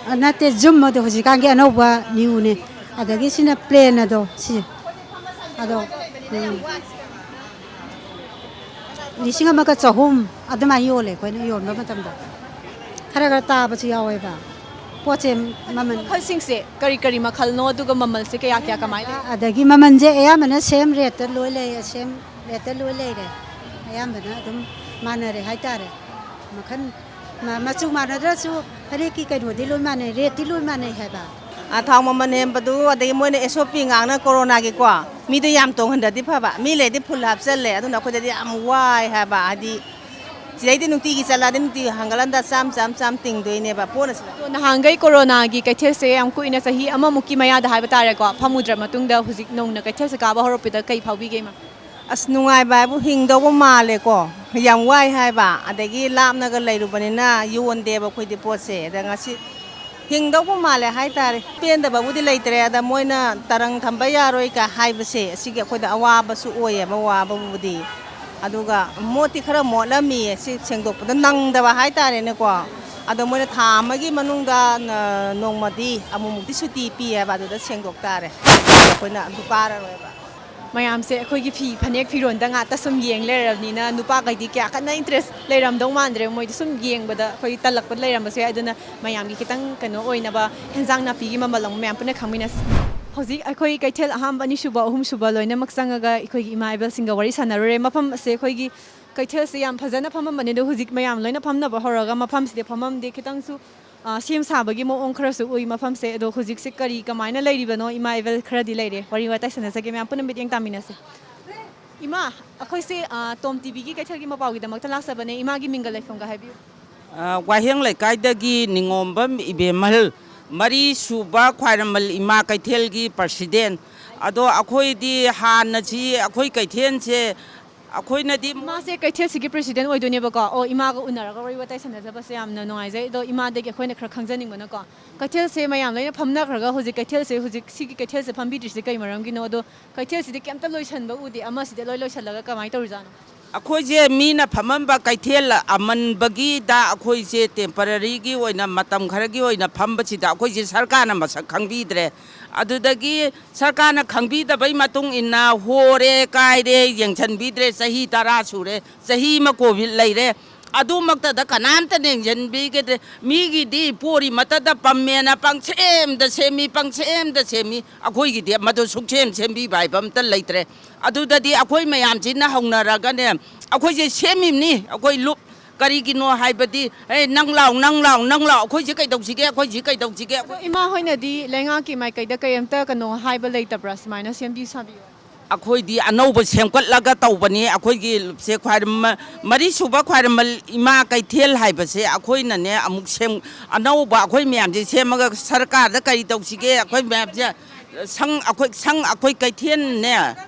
ꯑ, ꯅꯠꯇꯦ, ꯖꯨꯝ ꯑꯗꯣ ꯍꯧꯖꯤꯛꯀꯥꯟꯒꯤ ꯑꯅꯧꯕ ꯅ꯭ꯌꯨꯅꯦ꯫ ꯑꯗꯒꯤ ꯁꯤꯅ ꯄ꯭ꯂꯦꯟ ꯑꯗꯣ, ꯁꯤ꯫ ꯑꯗꯣ, ꯎꯝ꯫ ꯂꯤꯁꯤꯡ ꯑꯃꯒ ꯆꯍꯨꯝ ꯑꯗꯨꯃꯥꯏꯅ ꯌꯣꯜꯂꯦ ꯑꯩꯈꯣꯏꯅ ꯌꯣꯟꯕ ꯃꯇꯝꯗ꯫ ꯈꯔ ꯈꯔ ꯇꯥꯕꯁꯨ ꯌꯥꯎꯋꯦꯕ꯫ ꯄꯣꯠꯁꯦ ꯃꯃꯜ ꯃꯈꯜꯁꯤꯡꯁꯦ ꯀꯔꯤ ꯀꯔꯤ ꯃꯈꯜꯅꯣ, ꯑꯗꯨꯒ ꯃꯃꯜꯁꯦ ꯀꯌꯥ ꯀꯌꯥ ꯀꯃꯥꯏꯅ ꯂꯩ? ꯑꯗꯒꯤ ꯃꯃꯜꯁꯦ ꯑꯌꯥꯝꯕꯅ ꯁꯦꯝ ꯔꯦꯠꯇ ꯂꯣꯏ ꯂꯩ, ꯁꯦꯝ ꯔꯦꯠꯇ ꯂꯣꯏ ꯂꯩꯔꯦ꯫ ꯑꯌꯥꯝꯕꯅ ꯑꯗꯨꯝ ꯃꯥꯟꯅꯔꯦ ꯍꯥꯏꯇꯥꯔꯦ꯫ ꯃꯈꯜ ꯃ- ꯃꯆꯨ ꯃꯥꯟꯅꯗ꯭ꯔꯁꯨ ꯐꯅꯦꯛꯀꯤ ꯀꯩꯅꯣꯗꯤ ꯂꯣꯏ ꯃꯥꯟꯅꯩ, ꯔꯦꯠꯇꯤ ꯂꯣꯏ ꯃꯥꯟꯅꯩ ꯍꯥꯏꯕ꯫ ꯑ, ꯊꯥꯎ ꯃꯃꯜ ꯍꯦꯟꯕꯗꯨ, ꯑꯗꯒꯤ ꯃꯣꯏꯅ ꯑꯦꯁ ꯑꯣ ꯄꯤ ꯉꯥꯡꯅ ꯀꯣꯔꯣꯅꯥꯒꯤꯀꯣ, ꯃꯤꯗꯣ ꯌꯥꯝ ꯇꯣꯡꯍꯟꯗ꯭ꯔꯗꯤ ꯐꯕ, ꯃꯤ ꯂꯩꯔꯗꯤ ꯐꯨꯜ ꯍꯥꯞꯆꯜꯂꯦ, ꯑꯗꯨꯅ ꯑꯩꯈꯣꯏꯗꯗꯤ ꯌꯥꯝ ꯋꯥꯏ ꯍꯥꯏꯕ꯫ ꯍꯥꯏꯗꯤ ꯁꯤꯗꯩꯗꯤ ꯅꯨꯡꯇꯤꯒꯤ ꯆꯠꯂꯗꯤ ꯅꯨꯡꯇꯤꯒꯤ ꯍꯪꯒꯠ ꯍꯟꯗ ꯆꯥꯝ ꯆꯥꯝ ꯆꯥꯝ ꯇꯤꯡꯗꯣꯏꯅꯦꯕ ꯄꯣꯠꯅ ꯁꯤꯗ꯫ ꯑꯗꯣ ꯅꯍꯥꯟꯈꯩ ꯀꯣꯔꯣꯅꯥꯒꯤ ꯀꯩꯊꯦꯜꯁꯦ ꯌꯥꯝ ꯀꯨꯏꯅ, ꯆꯍꯤ ꯑꯃꯃꯨꯛꯀꯤ ꯃꯌꯥꯗ ꯍꯥꯏꯕ ꯇꯥꯔꯦꯀꯣ, ꯐꯝꯃꯨꯗ꯭ꯔ ꯃꯇꯨꯡꯗ ꯍꯧꯖꯤꯛ ꯅꯧꯅ ꯀꯩꯊꯦꯜꯁꯦ ꯀꯥꯕ ꯍꯧꯔꯛꯄꯗ ꯀꯩ ꯐꯥꯎꯕꯤꯒꯦ, ꯏꯃꯥ? ꯑꯁ, ꯅꯨꯡꯉꯥꯏꯕ ꯍꯥꯏꯕꯨ ꯍꯤꯡꯗꯧꯕ ꯃꯥꯜꯂꯦꯀꯣ꯫ ꯌꯥꯝ ꯋꯥꯏ ꯍꯥꯏꯕ, ꯑꯗꯒꯤ ꯂꯥꯞꯅꯒ ꯂꯩꯔꯨꯕꯅꯤꯅ ꯌꯣꯟꯗꯦꯕ ꯑꯩꯈꯣꯏꯗꯤ ꯄꯣꯠꯁꯦ꯫ ꯑꯗ ꯉꯁꯤ ꯍꯤꯡꯗꯧꯕ ꯃꯥꯜꯂꯦ ꯍꯥꯏꯇꯥꯔꯦ꯫ ꯄꯦꯟꯗꯕꯕꯨꯗꯤ ꯂꯩꯇ꯭ꯔꯦ, ꯑꯗ ꯃꯣꯏꯅ ꯇꯔꯪ ꯊꯝꯕ ꯌꯥꯔꯣꯏ ꯀ ꯍꯥꯏꯕꯁꯦ, ꯑꯁꯤꯒꯤ ꯑꯩꯈꯣꯏꯗ ꯑꯋꯥꯕꯁꯨ ꯑꯣꯏꯌꯦꯕ, ꯋꯥꯕꯕꯨꯗꯤ꯫ ꯑꯗꯨꯒ ꯃꯣꯠꯇꯤ ꯈꯔ ꯃꯣꯠꯂꯝꯃꯤꯌꯦ, ꯁꯤ ꯁꯦꯡꯗꯣꯛꯄꯗ ꯅꯪꯗꯕ ꯍꯥꯏꯇꯥꯔꯦꯅꯦꯀꯣ꯫ ꯑꯗꯣ ꯃꯣꯏꯅ ꯊꯥ ꯑꯃꯒꯤ ꯃꯅꯨꯡꯗ ꯅ- ꯅꯣꯡꯃꯗꯤ ꯑꯃꯨꯛꯃꯨꯛꯇꯤ ꯁꯨꯇꯤ ꯄꯤꯌꯦꯕ, ꯑꯗꯨꯗ ꯁꯦꯡꯗꯣꯛ ꯇꯥꯔꯦ꯫ ꯑꯩꯈꯣꯏꯅ ꯑꯗꯨ ꯀꯥꯔꯔꯣꯏꯕ꯫ ꯃꯌꯥꯝꯁꯦ ꯑꯩꯈꯣꯏꯒꯤ ꯐꯤ ꯐꯅꯦꯛ ꯐꯤꯔꯣꯟꯗ ꯉꯥꯛꯇ ꯁꯨꯝ ꯌꯦꯡ ꯂꯩꯔꯕꯅꯤꯅ, ꯅꯨꯄꯥꯈꯩꯗꯤ ꯀꯌꯥ ꯀꯟꯅ ꯏꯟꯇꯔꯦꯁ ꯂꯩꯔꯝꯗꯧ ꯃꯥꯟꯗ꯭ꯔꯦ꯫ ꯃꯣꯏꯗꯤ ꯁꯨꯝ ꯌꯦꯡꯕꯗ ꯑꯩꯈꯣꯏ ꯇꯜꯂꯛꯄ ꯂꯩꯔꯝꯕꯁꯨ ꯌꯥꯏ꯫ ꯑꯗꯨꯅ ꯃꯌꯥꯝꯒꯤ ꯈꯤꯇꯪ ꯀꯩꯅꯣ ꯑꯣꯏꯅꯕ ꯍꯦꯟꯖꯥꯡ ꯅꯥꯄꯤꯒꯤ ꯃꯃꯜ ꯑꯃꯨꯛ ꯃꯌꯥꯝ ꯄꯨꯟꯅ ꯈꯪꯃꯤꯟꯅꯁꯤ꯫ ꯍꯧꯖꯤꯛ ꯑꯩꯈꯣꯏ ꯀꯩꯊꯦꯜ ꯑꯍꯥꯟꯕ, ꯑꯅꯤꯁꯨꯕ, ꯑꯍꯨꯝꯁꯨꯕ ꯂꯣꯏꯅꯃꯛ ꯆꯪꯉꯒ ꯑꯩꯈꯣꯏꯒꯤ ꯏꯃꯥ ꯏꯕꯦꯜꯁꯤꯡꯒ ꯋꯥꯔꯤ ꯁꯥꯟꯅꯔꯨꯔꯦ꯫ ꯃꯐꯝ ꯑꯁꯦ ꯑꯩꯈꯣꯏꯒꯤ ꯀꯩꯊꯦꯜꯁꯦ ꯌꯥꯝ ꯐꯖꯅ ꯐꯝꯃꯝꯕꯅꯦ, ꯑꯗꯣ ꯍꯧꯖꯤꯛ ꯃꯌꯥꯝ ꯂꯣꯏꯅ ꯐꯝꯅꯕ ꯍꯧꯔꯒ ꯃꯐꯝꯁꯤꯗꯤ ꯐꯝꯃꯝꯗꯦ꯫ ꯈꯤꯇꯪꯁꯨ ꯑ, ꯁꯦꯝ ꯁꯥꯕꯒꯤ ꯃꯑꯣꯡ ꯈꯔꯁꯨ ꯎꯏ ꯃꯐꯝꯁꯦ꯫ ꯑꯗꯣ ꯍꯧꯖꯤꯛꯁꯦ ꯀꯔꯤ ꯀꯃꯥꯏꯅ ꯂꯩꯔꯤꯕꯅꯣ, ꯏꯃꯥ ꯏꯕꯦꯜ ꯈꯔꯗꯤ ꯂꯩꯔꯦ, ꯋꯥꯔꯤ ꯋꯥꯇꯥꯏ ꯁꯥꯟꯅꯖꯒꯦ꯫ ꯃꯌꯥꯝ ꯄꯨꯟꯅ ꯃꯤꯠꯌꯦꯡ ꯇꯥꯃꯤꯟꯅꯁꯦ꯫ ꯏꯃꯥ, ꯑꯩꯈꯣꯏꯁꯦ ꯑ, ꯇꯣꯝ ꯇꯤꯚꯤꯒꯤ ꯀꯩꯊꯦꯜꯒꯤ ꯃꯄꯥꯎꯒꯤꯗꯃꯛꯇ ꯂꯥꯛꯆꯕꯅꯦ꯫ ꯏꯃꯥꯒꯤ ꯃꯤꯡꯒ ꯂꯩꯐꯝꯒ ꯍꯥꯏꯕꯤꯌꯨ꯫ ꯑ, ꯋꯥꯍꯦꯡ ꯂꯩꯀꯥꯏꯗꯒꯤ ꯅꯤꯉꯣꯝꯕꯝ ꯏꯕꯦꯝꯍꯜ, ꯃꯔꯤ ꯁꯨꯕ ꯈ꯭ꯋꯥꯏꯔꯝꯕꯟ ꯏꯃꯥ ꯀꯩꯊꯦꯜꯒꯤ ꯄ꯭ꯔꯁꯤꯗꯦꯟ꯫ ꯑꯗꯣ ꯑꯩꯈꯣꯏꯗꯤ ꯍꯥꯟꯅꯁꯤ ꯑꯩꯈꯣꯏ ꯀꯩꯊꯦꯜꯁꯦ ꯑꯩꯈꯣꯏꯅꯗꯤ ꯏꯃꯥꯁꯦ ꯀꯩꯊꯦꯜꯁꯤꯒꯤ ꯄ꯭ꯔꯦꯁꯤꯗꯦꯟ ꯑꯣꯏꯗꯣꯏꯅꯦꯕꯀꯣ꯫ ꯑꯣ, ꯏꯃꯥꯒ ꯎꯅꯔꯒ ꯋꯥꯔꯤ ꯋꯥꯇꯥꯏ ꯁꯥꯟꯅꯖꯕꯁꯦ ꯌꯥꯝꯅ ꯅꯨꯡꯉꯥꯏꯖꯩ꯫ ꯑꯗꯣ ꯏꯃꯥꯗꯒꯤ ꯑꯩꯈꯣꯏꯅ ꯈꯔ ꯈꯪꯖꯅꯤꯡꯕꯅꯀꯣ, ꯀꯩꯊꯦꯜꯁꯦ ꯃꯌꯥꯝ ꯂꯣꯏꯅ ꯐꯝꯅꯈ꯭ꯔꯒ ꯍꯧꯖꯤꯛ ꯀꯩꯊꯦꯜꯁꯦ, ꯍꯧꯖꯤꯛ ꯁꯤꯒꯤ ꯀꯩꯊꯦꯜꯁꯦ ꯐꯝꯕꯤꯗ꯭ꯔꯤꯁꯦ ꯀꯩ ꯃꯔꯝꯒꯤꯅꯣ? ꯑꯗꯣ ꯀꯩꯊꯦꯜꯁꯤꯗꯤ ꯀꯩꯝꯇ ꯂꯣꯏꯁꯟꯕ ꯎꯗꯦ, ꯑꯃꯁꯤꯗ ꯂꯣꯏ ꯂꯣꯏꯁꯜꯂꯒ ꯀꯃꯥꯏꯅ ꯇꯧꯔꯤꯖꯥꯠꯅꯣ? ꯑꯩꯈꯣꯏꯁꯦ ꯃꯤꯅ ꯐꯝꯃꯝꯕ ꯀꯩꯊꯦꯜ ꯑꯃꯟꯕꯒꯤꯗ ꯑꯩꯈꯣꯏꯁꯦ ꯇꯦꯝꯄꯔꯔꯤꯒꯤ ꯑꯣꯏꯅ, ꯃꯇꯝ ꯈꯔꯒꯤ ꯑꯣꯏꯅ ꯐꯝꯕꯁꯤꯗ ꯑꯩꯈꯣꯏꯁꯦ ꯁꯔꯀꯥꯔꯅ ꯃꯁꯛ ꯈꯪꯕꯤꯗ꯭ꯔꯦ꯫ ꯑꯗꯨꯗꯒꯤ ꯁꯔꯀꯥꯔꯅ ꯈꯪꯕꯤꯗꯕꯩ ꯃꯇꯨꯡ ꯏꯟꯅ ꯍꯣꯔꯦ ꯀꯥꯏꯔꯦ, ꯌꯦꯡꯁꯤꯟꯕꯤꯗ꯭ꯔꯦ꯫ ꯆꯍꯤ ꯇꯔꯥ ꯁꯨꯔꯦ, ꯆꯍꯤ ꯑꯃ ꯀꯣꯚꯤꯗ ꯂꯩꯔꯦ꯫ ꯑꯗꯨꯃꯛꯇꯗ ꯀꯅꯥꯝꯇꯅ ꯌꯦꯡꯁꯤꯟꯕꯤꯒꯗ꯭ꯔꯦ꯫ ꯃꯤꯒꯤꯗꯤ ꯄꯣꯔꯤ ꯃꯇꯗ ꯄꯝꯃꯦꯅ ꯄꯪꯁꯦꯝꯗ ꯁꯦꯝꯃꯤ, ꯄꯪꯁꯦꯝꯗ ꯁꯦꯝꯃꯤ꯫ ꯑꯩꯈꯣꯏꯒꯤꯗꯤ ꯃꯗꯨ ꯁꯨꯛꯁꯦꯝ ꯁꯦꯝꯕꯤꯕ ꯍꯥꯏꯕ ꯑꯝꯇ ꯂꯩꯇ꯭ꯔꯦ꯫ ꯑꯗꯨꯗꯗꯤ ꯑꯩꯈꯣꯏ ꯃꯌꯥꯝꯁꯤꯅ ꯍꯧꯅꯔꯒꯅꯦ, ꯑꯩꯈꯣꯏꯁꯦ ꯁꯦꯝꯃꯤꯕꯅꯤ꯫ ꯑꯩꯈꯣꯏ ꯂꯨꯞ ꯀꯔꯤꯒꯤꯅꯣ ꯍꯥꯏꯕꯗꯤ, "ꯑꯦ, ꯅꯪ ꯂꯥꯎ, ꯅꯪ ꯂꯥꯎ, ꯅꯪ ꯂꯥꯎ, ꯑꯩꯈꯣꯏꯁꯦ ꯀꯩꯗꯧꯁꯤꯒꯦ, ꯑꯩꯈꯣꯏꯁꯦ ꯀꯩꯗꯧꯁꯤꯒꯦ?" ꯑꯩꯈꯣꯏ ꯑꯗꯣ ꯏꯃꯥ ꯍꯣꯏꯅꯗꯤ ꯂꯩꯉꯥꯛꯀꯤ ꯃꯥꯏꯀꯩꯗ ꯀꯩꯝꯇ ꯀꯩꯅꯣ ꯍꯥꯏꯕ ꯂꯩꯇꯕ꯭ꯔꯥ, ꯁꯨꯃꯥꯏꯅ ꯁꯦꯝꯕꯤꯌꯨ ꯁꯥꯕꯤꯌꯨ? ꯑꯩꯈꯣꯏꯗꯤ ꯑꯅꯧꯕ ꯁꯦꯝꯒꯠꯂꯒ ꯇꯧꯕꯅꯤ꯫ ꯑꯩꯈꯣꯏꯒꯤ ꯁꯦ ꯈ꯭ꯋꯥꯏꯔꯝ-, ꯃꯔꯤꯁꯨꯕ ꯈ꯭ꯋꯥꯏꯔꯝꯕ ꯏꯃꯥ ꯀꯩꯊꯦꯜ ꯍꯥꯏꯕꯁꯦ ꯑꯩꯈꯣꯏꯅꯅꯦ ꯑꯃꯨꯛ ꯁꯦꯝ-, ꯑꯅꯧꯕ ꯑꯩꯈꯣꯏ ꯃꯌꯥꯝꯁꯦ ꯁꯦꯝꯃꯒ ꯁꯔꯀꯥꯔꯗ ꯀꯔꯤ ꯇꯧꯁꯤꯒꯦ? ꯑꯩꯈꯣꯏ ꯃꯌꯥꯝꯁꯦ ꯁꯪ, ꯑꯩꯈꯣꯏ ꯁꯪ, ꯑꯩꯈꯣꯏ ꯀꯩꯊꯦꯜꯅꯦ,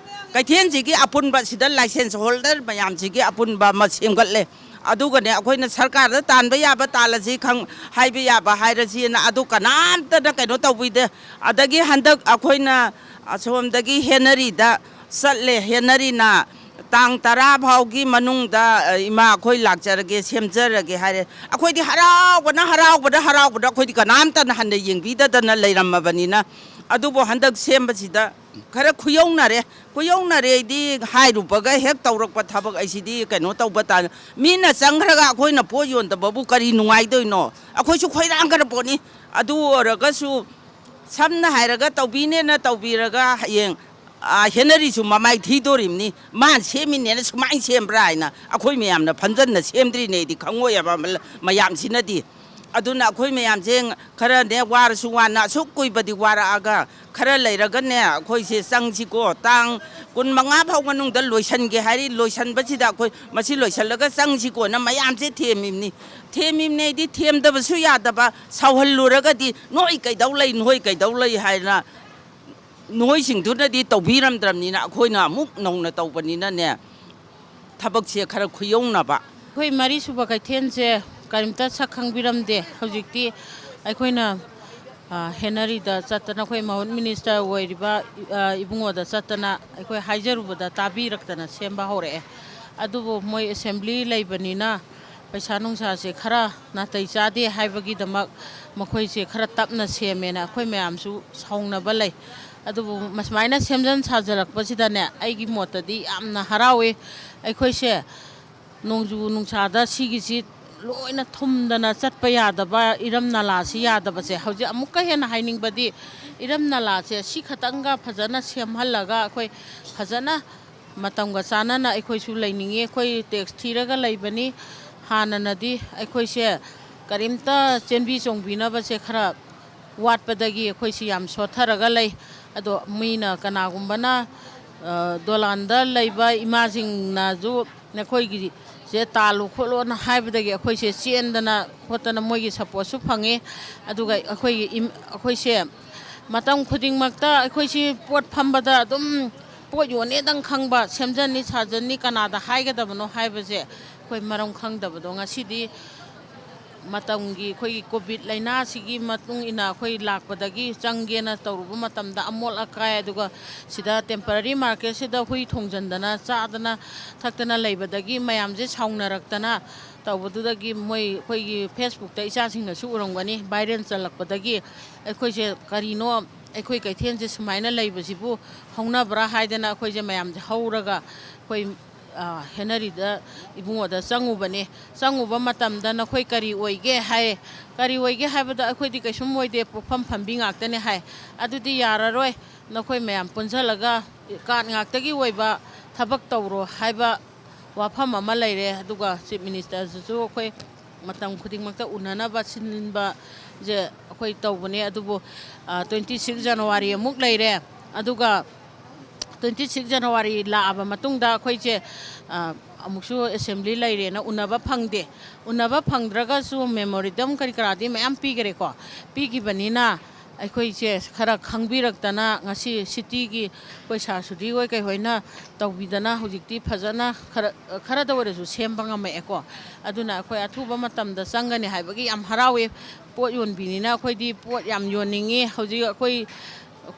ꯀꯩꯊꯦꯜꯁꯤꯒꯤ ꯑꯄꯨꯟꯕ ꯁꯤꯗ license holder ꯃꯌꯥꯝꯁꯤꯒꯤ ꯑꯄꯨꯟꯕ ꯑꯃ ꯁꯦꯝꯒꯠꯂꯦ꯫ ꯑꯗꯨꯒꯅꯦ, ꯑꯩꯈꯣꯏꯅ ꯁꯔꯀꯥꯔꯗ ꯇꯥꯟꯕ ꯌꯥꯕ ꯇꯥꯜꯂꯁꯤ, ꯈꯪ-, ꯍꯥꯏꯕ ꯌꯥꯕ ꯍꯥꯏꯔꯁꯤꯅ, ꯑꯗꯨ ꯀꯅꯥꯝꯇꯅ ꯀꯩꯅꯣ ꯇꯧꯕꯤꯗꯦ꯫ ꯑꯗꯒꯤ ꯍꯟꯗꯛ ꯑꯩꯈꯣꯏꯅ ꯑꯁꯣꯝꯗꯒꯤ ꯍꯦꯅꯔꯤꯗ ꯆꯠꯂꯦ꯫ ꯍꯦꯅꯔꯤꯅ ꯇꯥꯡ ꯇꯔꯥ ꯐꯥꯎꯒꯤ ꯃꯅꯨꯡꯗ, ꯑ, ꯏꯃꯥ, ꯑꯩꯈꯣꯏ ꯂꯥꯛꯆꯔꯒꯦ, ꯁꯦꯝꯖꯔꯒꯦ ꯍꯥꯏꯔꯦ꯫ ꯑꯩꯈꯣꯏꯗꯤ ꯍꯔꯥꯎꯕꯅ, ꯍꯔꯥꯎꯕꯅ, ꯍꯔꯥꯎꯕꯅ ꯑꯩꯈꯣꯏꯗꯤ ꯀꯅꯥꯝꯇꯅ ꯍꯟꯅ ꯌꯦꯡꯕꯤꯗꯗꯅ ꯂꯩꯔꯝꯃꯕꯅꯤꯅ꯫ ꯑꯗꯨꯕꯨ ꯍꯟꯗꯛ ꯁꯦꯝꯕꯁꯤꯗ ꯈꯔ ꯈꯨꯌꯧꯅꯔꯦ꯫ ꯈꯨꯌꯧꯅꯔꯦꯗꯤ ꯍꯥꯏꯔꯨꯕꯒ ꯍꯦꯛ ꯇꯧꯔꯛꯄ ꯊꯕꯛ ꯑꯩꯁꯤꯗꯤ ꯀꯩꯅꯣ ꯇꯧꯕ ꯇꯥ-, ꯃꯤꯅ ꯆꯪꯈ꯭ꯔꯒ ꯑꯩꯈꯣꯏꯅ ꯄꯣꯠ ꯌꯣꯟꯗꯕꯕꯨ ꯀꯔꯤ ꯅꯨꯡꯉꯥꯏꯗꯣꯏꯅꯣ? ꯑꯩꯈꯣꯏꯁꯨ ꯈꯣꯏꯔꯥꯡꯈ꯭ꯔ ꯄꯣꯠꯅꯤ꯫ ꯑꯗꯨ ꯑꯣꯏꯔꯒꯁꯨ ꯁꯝꯅ ꯍꯥꯏꯔꯒ ꯇꯧꯕꯤꯅꯦꯅ ꯇꯧꯕꯤꯔꯒ ꯍꯌꯦꯡ, ꯑꯥ, ꯍꯦꯅꯔꯤꯁꯨ ꯃꯃꯥꯏ ꯊꯤꯗꯣꯔꯤꯕꯅꯤ꯫ ꯃꯥꯅ ꯁꯦꯝꯃꯤꯅꯦꯅ ꯁꯨꯃꯥꯏꯅ ꯁꯦꯝꯕ꯭ꯔꯥ ꯍꯥꯏꯅ ꯑꯩꯈꯣꯏ ꯃꯌꯥꯝꯅ ꯐꯝꯖꯟꯅ ꯁꯦꯝꯗ꯭ꯔꯤꯅꯦꯗꯤ ꯈꯪꯉꯣꯏ ꯍꯥꯏꯕ ꯃ-, ꯃꯌꯥꯝꯁꯤꯅꯗꯤ꯫ ꯑꯗꯨꯅ ꯑꯩꯈꯣꯏ ꯃꯌꯥꯝꯁꯦ ꯈꯔꯅꯦ ꯋꯥꯔꯁꯨ ꯋꯥꯅ ꯑꯁꯨꯛ ꯀꯨꯏꯕꯗꯤ ꯋꯥꯔꯛꯑꯒ ꯈꯔ ꯂꯩꯔꯒꯅꯦ ꯑꯩꯈꯣꯏꯁꯦ ꯆꯪꯁꯤꯀꯣ꯫ ꯇꯥꯡ ꯀꯨꯟꯃꯉꯥ ꯐꯥꯎ ꯃꯅꯨꯡꯗ ꯂꯣꯏꯁꯟꯒꯦ ꯍꯥꯏꯔꯤ꯫ ꯂꯣꯏꯁꯟꯕꯁꯤꯗ ꯑꯩꯈꯣꯏ ꯃꯁꯤ ꯂꯣꯏꯁꯜꯂꯒ ꯆꯪꯁꯤꯀꯣꯅ ꯃꯌꯥꯝꯁꯦ ꯊꯦꯝꯃꯤꯕꯅꯤ꯫ ꯊꯦꯝꯃꯤꯕꯅꯦꯗꯤ ꯊꯦꯝꯗꯕꯁꯨ ꯌꯥꯗꯕ, ꯁꯥꯎꯍꯜꯂꯨꯔꯒꯗꯤ "ꯅꯣꯏ ꯀꯩꯗꯧ ꯂꯩ, ꯅꯣꯏ ꯀꯩꯗꯧ ꯂꯩ?" ꯍꯥꯏꯅ ꯅꯣꯏꯁꯤꯡꯗꯨꯅꯗꯤ ꯇꯧꯕꯤꯔꯝꯗ꯭ꯔꯕꯅꯤꯅ ꯑꯩꯈꯣꯏꯅ ꯑꯃꯨꯛ ꯅꯧꯅ ꯇꯧꯕꯅꯤꯅꯅꯦ, ꯊꯕꯛꯁꯦ ꯈꯔ ꯈꯨꯌꯧꯅꯕ꯫ ꯑꯩꯈꯣꯏ ꯃꯔꯤꯁꯨꯕ ꯀꯩꯊꯦꯜꯁꯦ ꯀꯔꯤꯝꯇ ꯁꯛ ꯈꯪꯕꯤꯔꯝꯗꯦ꯫ ꯍꯧꯖꯤꯛꯇꯤ ꯑꯩꯈꯣꯏꯅ, ꯑ, ꯍꯦꯅꯔꯤꯗ ꯆꯠꯇꯅ, ꯑꯩꯈꯣꯏ ꯃꯍꯨꯠ ꯃꯤꯅꯤꯁꯇꯔ ꯑꯣꯏꯔꯤꯕ, ꯑ, ꯏꯕꯨꯡꯉꯣꯗ ꯆꯠꯇꯅ ꯑꯩꯈꯣꯏ ꯍꯥꯏꯖꯔꯨꯕꯗ ꯇꯥꯕꯤꯔꯛꯇꯅ ꯁꯦꯝꯕ ꯍꯧꯔꯛꯑꯦ꯫ ꯑꯗꯨꯕꯨ ꯃꯣꯏ ꯑꯦꯁꯦꯝꯕ꯭ꯂꯤ ꯂꯩꯕꯅꯤꯅ ꯄꯩꯁꯥ ꯅꯨꯡꯁꯥꯁꯦ ꯈꯔ ꯅꯥꯇꯩ ꯆꯥꯗꯦ ꯍꯥꯏꯕꯒꯤꯗꯃꯛ ꯃꯈꯣꯏꯁꯦ ꯈꯔ ꯇꯞꯅ ꯁꯦꯝꯃꯦꯅ ꯑꯩꯈꯣꯏ ꯃꯌꯥꯝꯁꯨ ꯁꯥꯎꯅꯕ ꯂꯩ꯫ ꯑꯗꯨꯕꯨ ꯃꯁꯨꯃꯥꯏꯅ ꯁꯦꯝꯖꯤꯟ ꯁꯥꯖꯤꯜꯂꯛꯄꯁꯤꯗꯅꯦ, ꯑꯩꯒꯤ ꯃꯣꯠꯇꯗꯤ ꯌꯥꯝꯅ ꯍꯔꯥꯎꯏ꯫ ꯑꯩꯈꯣꯏꯁꯦ ꯅꯣꯡꯖꯨ ꯅꯨꯡꯁꯥꯗ ꯁꯤꯒꯤꯁꯤ ꯂꯣꯏꯅ ꯊꯨꯝꯗꯅ ꯆꯠꯄ ꯌꯥꯗꯕ, ꯏꯔꯝ ꯅꯂꯥꯁꯤ ꯌꯥꯗꯕꯁꯦ, ꯍꯧꯖꯤꯛ ꯑꯃꯨꯛꯀ ꯍꯦꯟꯅ ꯍꯥꯏꯅꯤꯡꯕꯗꯤ, ꯏꯔꯝ ꯅꯂꯥꯁꯦ ꯁꯤ ꯈꯇꯪꯒ ꯐꯖꯅ ꯁꯦꯝꯍꯜꯂꯒ ꯑꯩꯈꯣꯏ ꯐꯖꯅ ꯃꯇꯝꯒ ꯆꯥꯟꯅꯅ ꯑꯩꯈꯣꯏꯁꯨ ꯂꯩꯅꯤꯡꯉꯤ꯫ ꯑꯩꯈꯣꯏ ꯇꯦꯛꯁ ꯊꯤꯔꯒ ꯂꯩꯕꯅꯤ꯫ ꯍꯥꯟꯅꯅꯗꯤ ꯑꯩꯈꯣꯏꯁꯦ ꯀꯔꯤꯝꯇ ꯆꯦꯟꯕꯤ ꯆꯣꯡꯕꯤꯅꯕꯁꯦ ꯈꯔ ꯋꯥꯠꯄꯗꯒꯤ ꯑꯩꯈꯣꯏꯁꯤ ꯌꯥꯝ ꯁꯣꯠꯊꯔꯒ ꯂꯩ꯫ ꯑꯗꯣ ꯃꯤꯅ, ꯀꯅꯥꯒꯨꯝꯕꯅ, ꯑ, ꯗꯣꯂꯥꯟꯗ ꯂꯩꯕ ꯏꯃꯥꯁꯤꯡꯅꯁꯨ "ꯅꯈꯣꯏꯒꯤꯁꯦ ꯇꯥꯜꯂꯨ ꯈꯣꯠꯂꯣꯅ" ꯍꯥꯏꯕꯗꯒꯤ ꯑꯩꯈꯣꯏꯁꯦ ꯆꯦꯟꯗꯅ ꯈꯣꯠꯇꯅ ꯃꯣꯏꯒꯤ ꯁꯄꯣꯔꯠꯁꯨ ꯐꯪꯉꯤ꯫ ꯑꯗꯨꯒ ꯑꯩꯈꯣꯏꯒꯤ ꯏꯝ-, ꯑꯩꯈꯣꯏꯁꯦ ꯃꯇꯝ ꯈꯨꯗꯤꯡꯃꯛꯇ ꯑꯩꯈꯣꯏꯁꯤ ꯄꯣꯠ ꯐꯝꯕꯗ ꯑꯗꯨꯝ ꯄꯣꯠ ꯌꯣꯟꯅꯦꯗꯪ ꯈꯪꯕ, ꯁꯦꯝꯖꯟꯅꯤ ꯁꯥꯖꯟꯅꯤ ꯀꯅꯥꯗ ꯍꯥꯏꯒꯗꯕꯅꯣ ꯍꯥꯏꯕꯁꯦ ꯑꯩꯈꯣꯏ ꯃꯔꯝ ꯈꯪꯗꯕꯗꯣ, ꯉꯁꯤꯗꯤ ꯃꯇꯝꯒꯤ ꯑꯩꯈꯣꯏꯒꯤ ꯀꯣꯚꯤꯠ ꯂꯥꯏꯅꯥꯁꯤꯒꯤ ꯃꯇꯨꯡ ꯏꯟꯅ ꯑꯩꯈꯣꯏ ꯂꯥꯛꯄꯗꯒꯤ ꯆꯪꯒꯦꯅ ꯇꯧꯔꯨꯕ ꯃꯇꯝꯗ ꯑꯃꯣꯠ ꯑꯀꯥꯏ, ꯑꯗꯨꯒ ꯁꯤꯗ ꯇꯦꯝꯄꯔꯔꯤ ꯃꯥꯔꯀꯦꯠꯁꯤꯗ ꯍꯨꯏ ꯊꯣꯡꯖꯟꯗꯅ ꯆꯥꯗꯅ ꯊꯛꯇꯅ ꯂꯩꯕꯗꯒꯤ ꯃꯌꯥꯝꯁꯦ ꯁꯥꯎꯅꯔꯛꯇꯅ ꯇꯧꯕꯗꯨꯗꯒꯤ ꯃꯣꯏ ꯑꯩꯈꯣꯏꯒꯤ ꯐꯦꯁꯕꯨꯛꯇ ꯏꯆꯥꯁꯤꯡꯅꯁꯨ ꯎꯔꯝꯒꯅꯤ, ꯚꯥꯏꯔꯦꯜ ꯆꯠꯂꯛꯄꯗꯒꯤ ꯑꯩꯈꯣꯏꯁꯦ ꯀꯔꯤꯅꯣ, ꯑꯩꯈꯣꯏ ꯀꯩꯊꯦꯜꯁꯦ ꯁꯨꯃꯥꯏꯅ ꯂꯩꯕꯁꯤꯕꯨ ꯍꯧꯅꯕ꯭ꯔꯥ ꯍꯥꯏꯗꯅ ꯑꯩꯈꯣꯏꯁꯦ ꯃꯌꯥꯝꯁꯦ ꯍꯧꯔꯒ ꯑꯩꯈꯣꯏ, ꯑ, ꯍꯦꯅꯔꯤꯗ ꯏꯕꯨꯡꯉꯣꯗ ꯆꯪꯉꯨꯕꯅꯦ꯫ ꯆꯪꯉꯨꯕ ꯃꯇꯝꯗ "ꯅꯈꯣꯏ ꯀꯔꯤ ꯑꯣꯏꯒꯦ?" ꯍꯥꯏ꯫ "ꯀꯔꯤ ꯑꯣꯏꯒꯦ?" ꯍꯥꯏꯕꯗ, "ꯑꯩꯈꯣꯏꯗꯤ ꯀꯩꯁꯨꯝ ꯑꯣꯏꯗꯦ, ꯄꯣꯛꯐꯝ ꯐꯝꯕꯤ ꯉꯥꯛꯇꯅꯦ" ꯍꯥꯏ꯫ "ꯑꯗꯨꯗꯤ ꯌꯥꯔꯔꯣꯏ, ꯅꯈꯣꯏ ꯃꯌꯥꯝ ꯄꯨꯟꯁꯤꯜꯂꯒ ꯀꯥꯔꯠ ꯉꯥꯛꯇꯒꯤ ꯑꯣꯏꯕ ꯊꯕꯛ ꯇꯧꯔꯣ" ꯍꯥꯏꯕ ꯋꯥꯐꯝ ꯑꯃ ꯂꯩꯔꯦ꯫ ꯑꯗꯨꯒ ꯆꯤꯐ ꯃꯤꯅꯤꯁꯇꯔꯁꯤꯁꯨ ꯑꯩꯈꯣꯏ ꯃꯇꯝ ꯈꯨꯗꯤꯡꯃꯛꯇ ꯎꯅꯅꯕ ꯁꯤꯟꯕꯁꯦ ꯑꯩꯈꯣꯏ ꯇꯧꯕꯅꯦ꯫ ꯑꯗꯨꯕꯨ, ꯑ, ꯇ꯭ꯋꯦꯟꯇꯤ ꯁꯤꯛꯁ ꯖꯅꯋꯥꯔꯤ ꯑꯃꯨꯛ ꯂꯩꯔꯦ꯫ ꯑꯗꯨꯒ ꯇ꯭ꯋꯦꯟꯇꯤ ꯁꯤꯛꯁ ꯖꯅꯋꯥꯔꯤ ꯂꯥꯛꯑꯕ ꯃꯇꯨꯡꯗ ꯑꯩꯈꯣꯏꯁꯦ, ꯑ, ꯑꯃꯨꯛꯁꯨ ꯑꯦꯁꯦꯝꯕ꯭ꯂꯤ ꯂꯩꯔꯦꯅ ꯎꯅꯕ ꯐꯪꯗꯦ꯫ ꯎꯅꯕ ꯐꯪꯗ꯭ꯔꯒꯁꯨ ꯃꯦꯃꯣꯔꯦꯟꯗꯝ ꯀꯔꯤ ꯀꯔꯥꯗꯤ ꯃꯌꯥꯝ ꯄꯤꯈꯔꯦꯀꯣ꯫ ꯄꯤꯈꯤꯕꯅꯤꯅ ꯑꯩꯈꯣꯏꯁꯦ ꯈꯔ ꯈꯪꯕꯤꯔꯛꯇꯅ ꯉꯁꯤ ꯁꯤꯇꯤꯒꯤ ꯑꯩꯈꯣꯏ ꯁꯥꯔ ꯁꯨꯙꯤ ꯍꯣꯏ ꯀꯩꯍꯣꯏꯅ ꯇꯧꯕꯤꯗꯅ ꯍꯧꯖꯤꯛꯇꯤ ꯐꯖꯅ ꯈꯔ, ꯈꯔꯗ ꯑꯣꯏꯔꯁꯨ ꯁꯦꯝꯕ ꯉꯝꯃꯛꯑꯦꯀꯣ꯫ ꯑꯗꯨꯅ ꯑꯩꯈꯣꯏ ꯑꯊꯨꯕ ꯃꯇꯝꯗ ꯆꯪꯒꯅꯤ ꯍꯥꯏꯕꯒꯤ ꯌꯥꯝ ꯍꯔꯥꯎꯋꯦ꯫ ꯄꯣꯠ ꯌꯣꯟꯕꯤꯅꯤꯅ ꯑꯩꯈꯣꯏꯗꯤ ꯄꯣꯠ ꯌꯥꯝ ꯌꯣꯟꯅꯤꯡꯉꯤ꯫ ꯍꯧꯖꯤꯛ ꯑꯩꯈꯣꯏ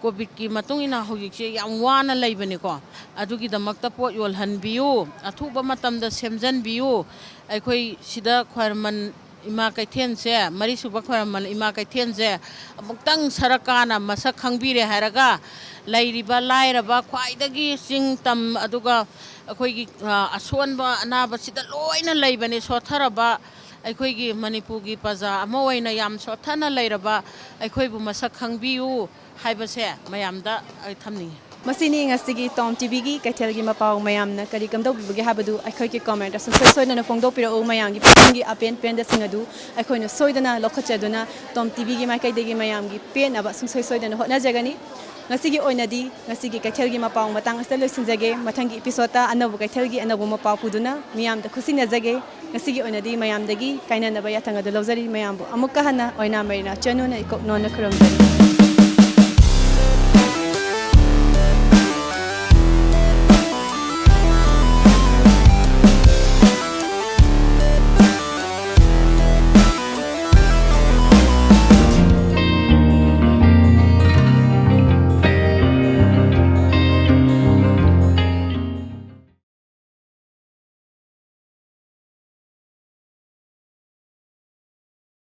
ꯀꯣꯚꯤꯠꯀꯤ ꯃꯇꯨꯡ ꯏꯟꯅ ꯍꯧꯖꯤꯛꯁꯦ ꯌꯥꯝ ꯋꯥꯅ ꯂꯩꯕꯅꯤꯀꯣ꯫ ꯑꯗꯨꯒꯤꯗꯃꯛꯇ ꯄꯣꯠ ꯌꯣꯜꯍꯟꯕꯤꯌꯨ, ꯑꯊꯨꯕ ꯃꯇꯝꯗ ꯁꯦꯝꯖꯟꯕꯤꯌꯨ꯫ ꯑꯩꯈꯣꯏ ꯁꯤꯗ ꯈ꯭ꯋꯥꯏꯔꯝꯕꯟ ꯏꯃꯥ ꯀꯩꯊꯦꯜꯁꯦ, ꯃꯔꯤꯁꯨꯕ ꯈ꯭ꯋꯥꯏꯔꯝꯕꯟ ꯏꯃꯥ ꯀꯩꯊꯦꯜꯁꯦ ꯑꯃꯨꯛꯇꯪ ꯁꯔꯀꯥꯔꯅ ꯃꯁꯛ ꯈꯪꯕꯤꯔꯦ ꯍꯥꯏꯔꯒ, ꯂꯩꯔꯤꯕ ꯂꯥꯏꯔꯕ, ꯈ꯭ꯋꯥꯏꯗꯒꯤ ꯆꯤꯡ ꯇꯝ, ꯑꯗꯨꯒ ꯑꯩꯈꯣꯏꯒꯤ, ꯑ, ꯑꯁꯣꯟꯕ ꯑꯅꯥꯕꯁꯤꯗ ꯂꯣꯏꯅ ꯂꯩꯕꯅꯦ, ꯁꯣꯠꯊꯔꯕ ꯑꯩꯈꯣꯏꯒꯤ ꯃꯅꯤꯄꯨꯔꯒꯤ ꯄ꯭ꯔꯖꯥ ꯑꯃ ꯑꯣꯏꯅ ꯌꯥꯝ ꯁꯣꯠꯊꯅ ꯂꯩꯔꯕ ꯑꯩꯈꯣꯏꯕꯨ ꯃꯁꯛ ꯈꯪꯕꯤꯌꯨ ꯍꯥꯏꯕꯁꯦ ꯃꯌꯥꯝꯗ ꯑꯩ ꯊꯝꯅꯤꯡꯉꯤ꯫ ꯃꯁꯤꯅꯤ ꯉꯁꯤꯒꯤ ꯇꯣꯝ ꯇꯤꯚꯤꯒꯤ ꯀꯩꯊꯦꯜꯒꯤ ꯃꯄꯥꯎ꯫ ꯃꯌꯥꯝꯅ ꯀꯔꯤ ꯀꯝꯗꯧꯕꯤꯕꯒꯦ ꯍꯥꯏꯕꯗꯨ ꯑꯩꯈꯣꯏꯒꯤ ꯀꯃꯦꯟꯇ ꯁꯨꯡꯁꯣꯏ ꯁꯣꯏꯗꯅ ꯐꯣꯡꯗꯣꯛꯄꯤꯔꯛꯎ꯫ ꯃꯌꯥꯝꯒꯤ ꯄꯨꯛꯅꯤꯡꯒꯤ ꯑꯄꯦꯟ ꯄꯦꯟꯗꯁꯤꯡ ꯑꯗꯨ ꯑꯩꯈꯣꯏꯅ ꯁꯣꯏꯗꯅ ꯂꯧꯈꯠꯆꯗꯨꯅ ꯇꯣꯝ ꯇꯤꯚꯤꯒꯤ ꯃꯥꯏꯀꯩꯗꯒꯤ ꯃꯌꯥꯝꯒꯤ ꯄꯦꯟꯅꯕ ꯁꯨꯡꯁꯣꯏ ꯁꯣꯏꯗꯅ ꯍꯣꯠꯅꯖꯒꯅꯤ꯫ ꯉꯁꯤꯒꯤ ꯑꯣꯏꯅꯗꯤ ꯉꯁꯤꯒꯤ ꯀꯩꯊꯦꯜꯒꯤ ꯃꯄꯥꯎ ꯃꯇꯥꯡ ꯑꯁꯤꯗ ꯂꯣꯏꯁꯤꯟꯖꯒꯦ꯫ ꯃꯊꯪꯒꯤ ꯏꯄꯤꯁꯣꯗꯇ ꯑꯅꯧꯕ ꯀꯩꯊꯦꯜꯒꯤ ꯑꯅꯧꯕ ꯃꯄꯥꯎ ꯄꯨꯗꯨꯅ ꯃꯤꯌꯥꯝꯗ ꯈꯨꯠꯁꯤꯟꯅꯖꯒꯦ꯫ ꯉꯁꯤꯒꯤ ꯑꯣꯏꯅꯗꯤ ꯃꯌꯥꯝꯗꯒꯤ ꯀꯥꯏꯅꯅꯕ ꯌꯥꯊꯪ ꯑꯗꯨ ꯂꯧꯖꯔꯤ꯫ ꯃꯌꯥꯝꯕꯨ ꯑꯃꯨꯛꯀ ꯍꯟꯅ ꯑꯣꯏꯅꯥ ꯃꯔꯤꯅꯥ ꯆꯅꯨꯅ ꯏꯀꯣꯛ ꯅꯣꯟꯅ ꯈꯨꯔꯨꯝꯖꯔꯤ꯫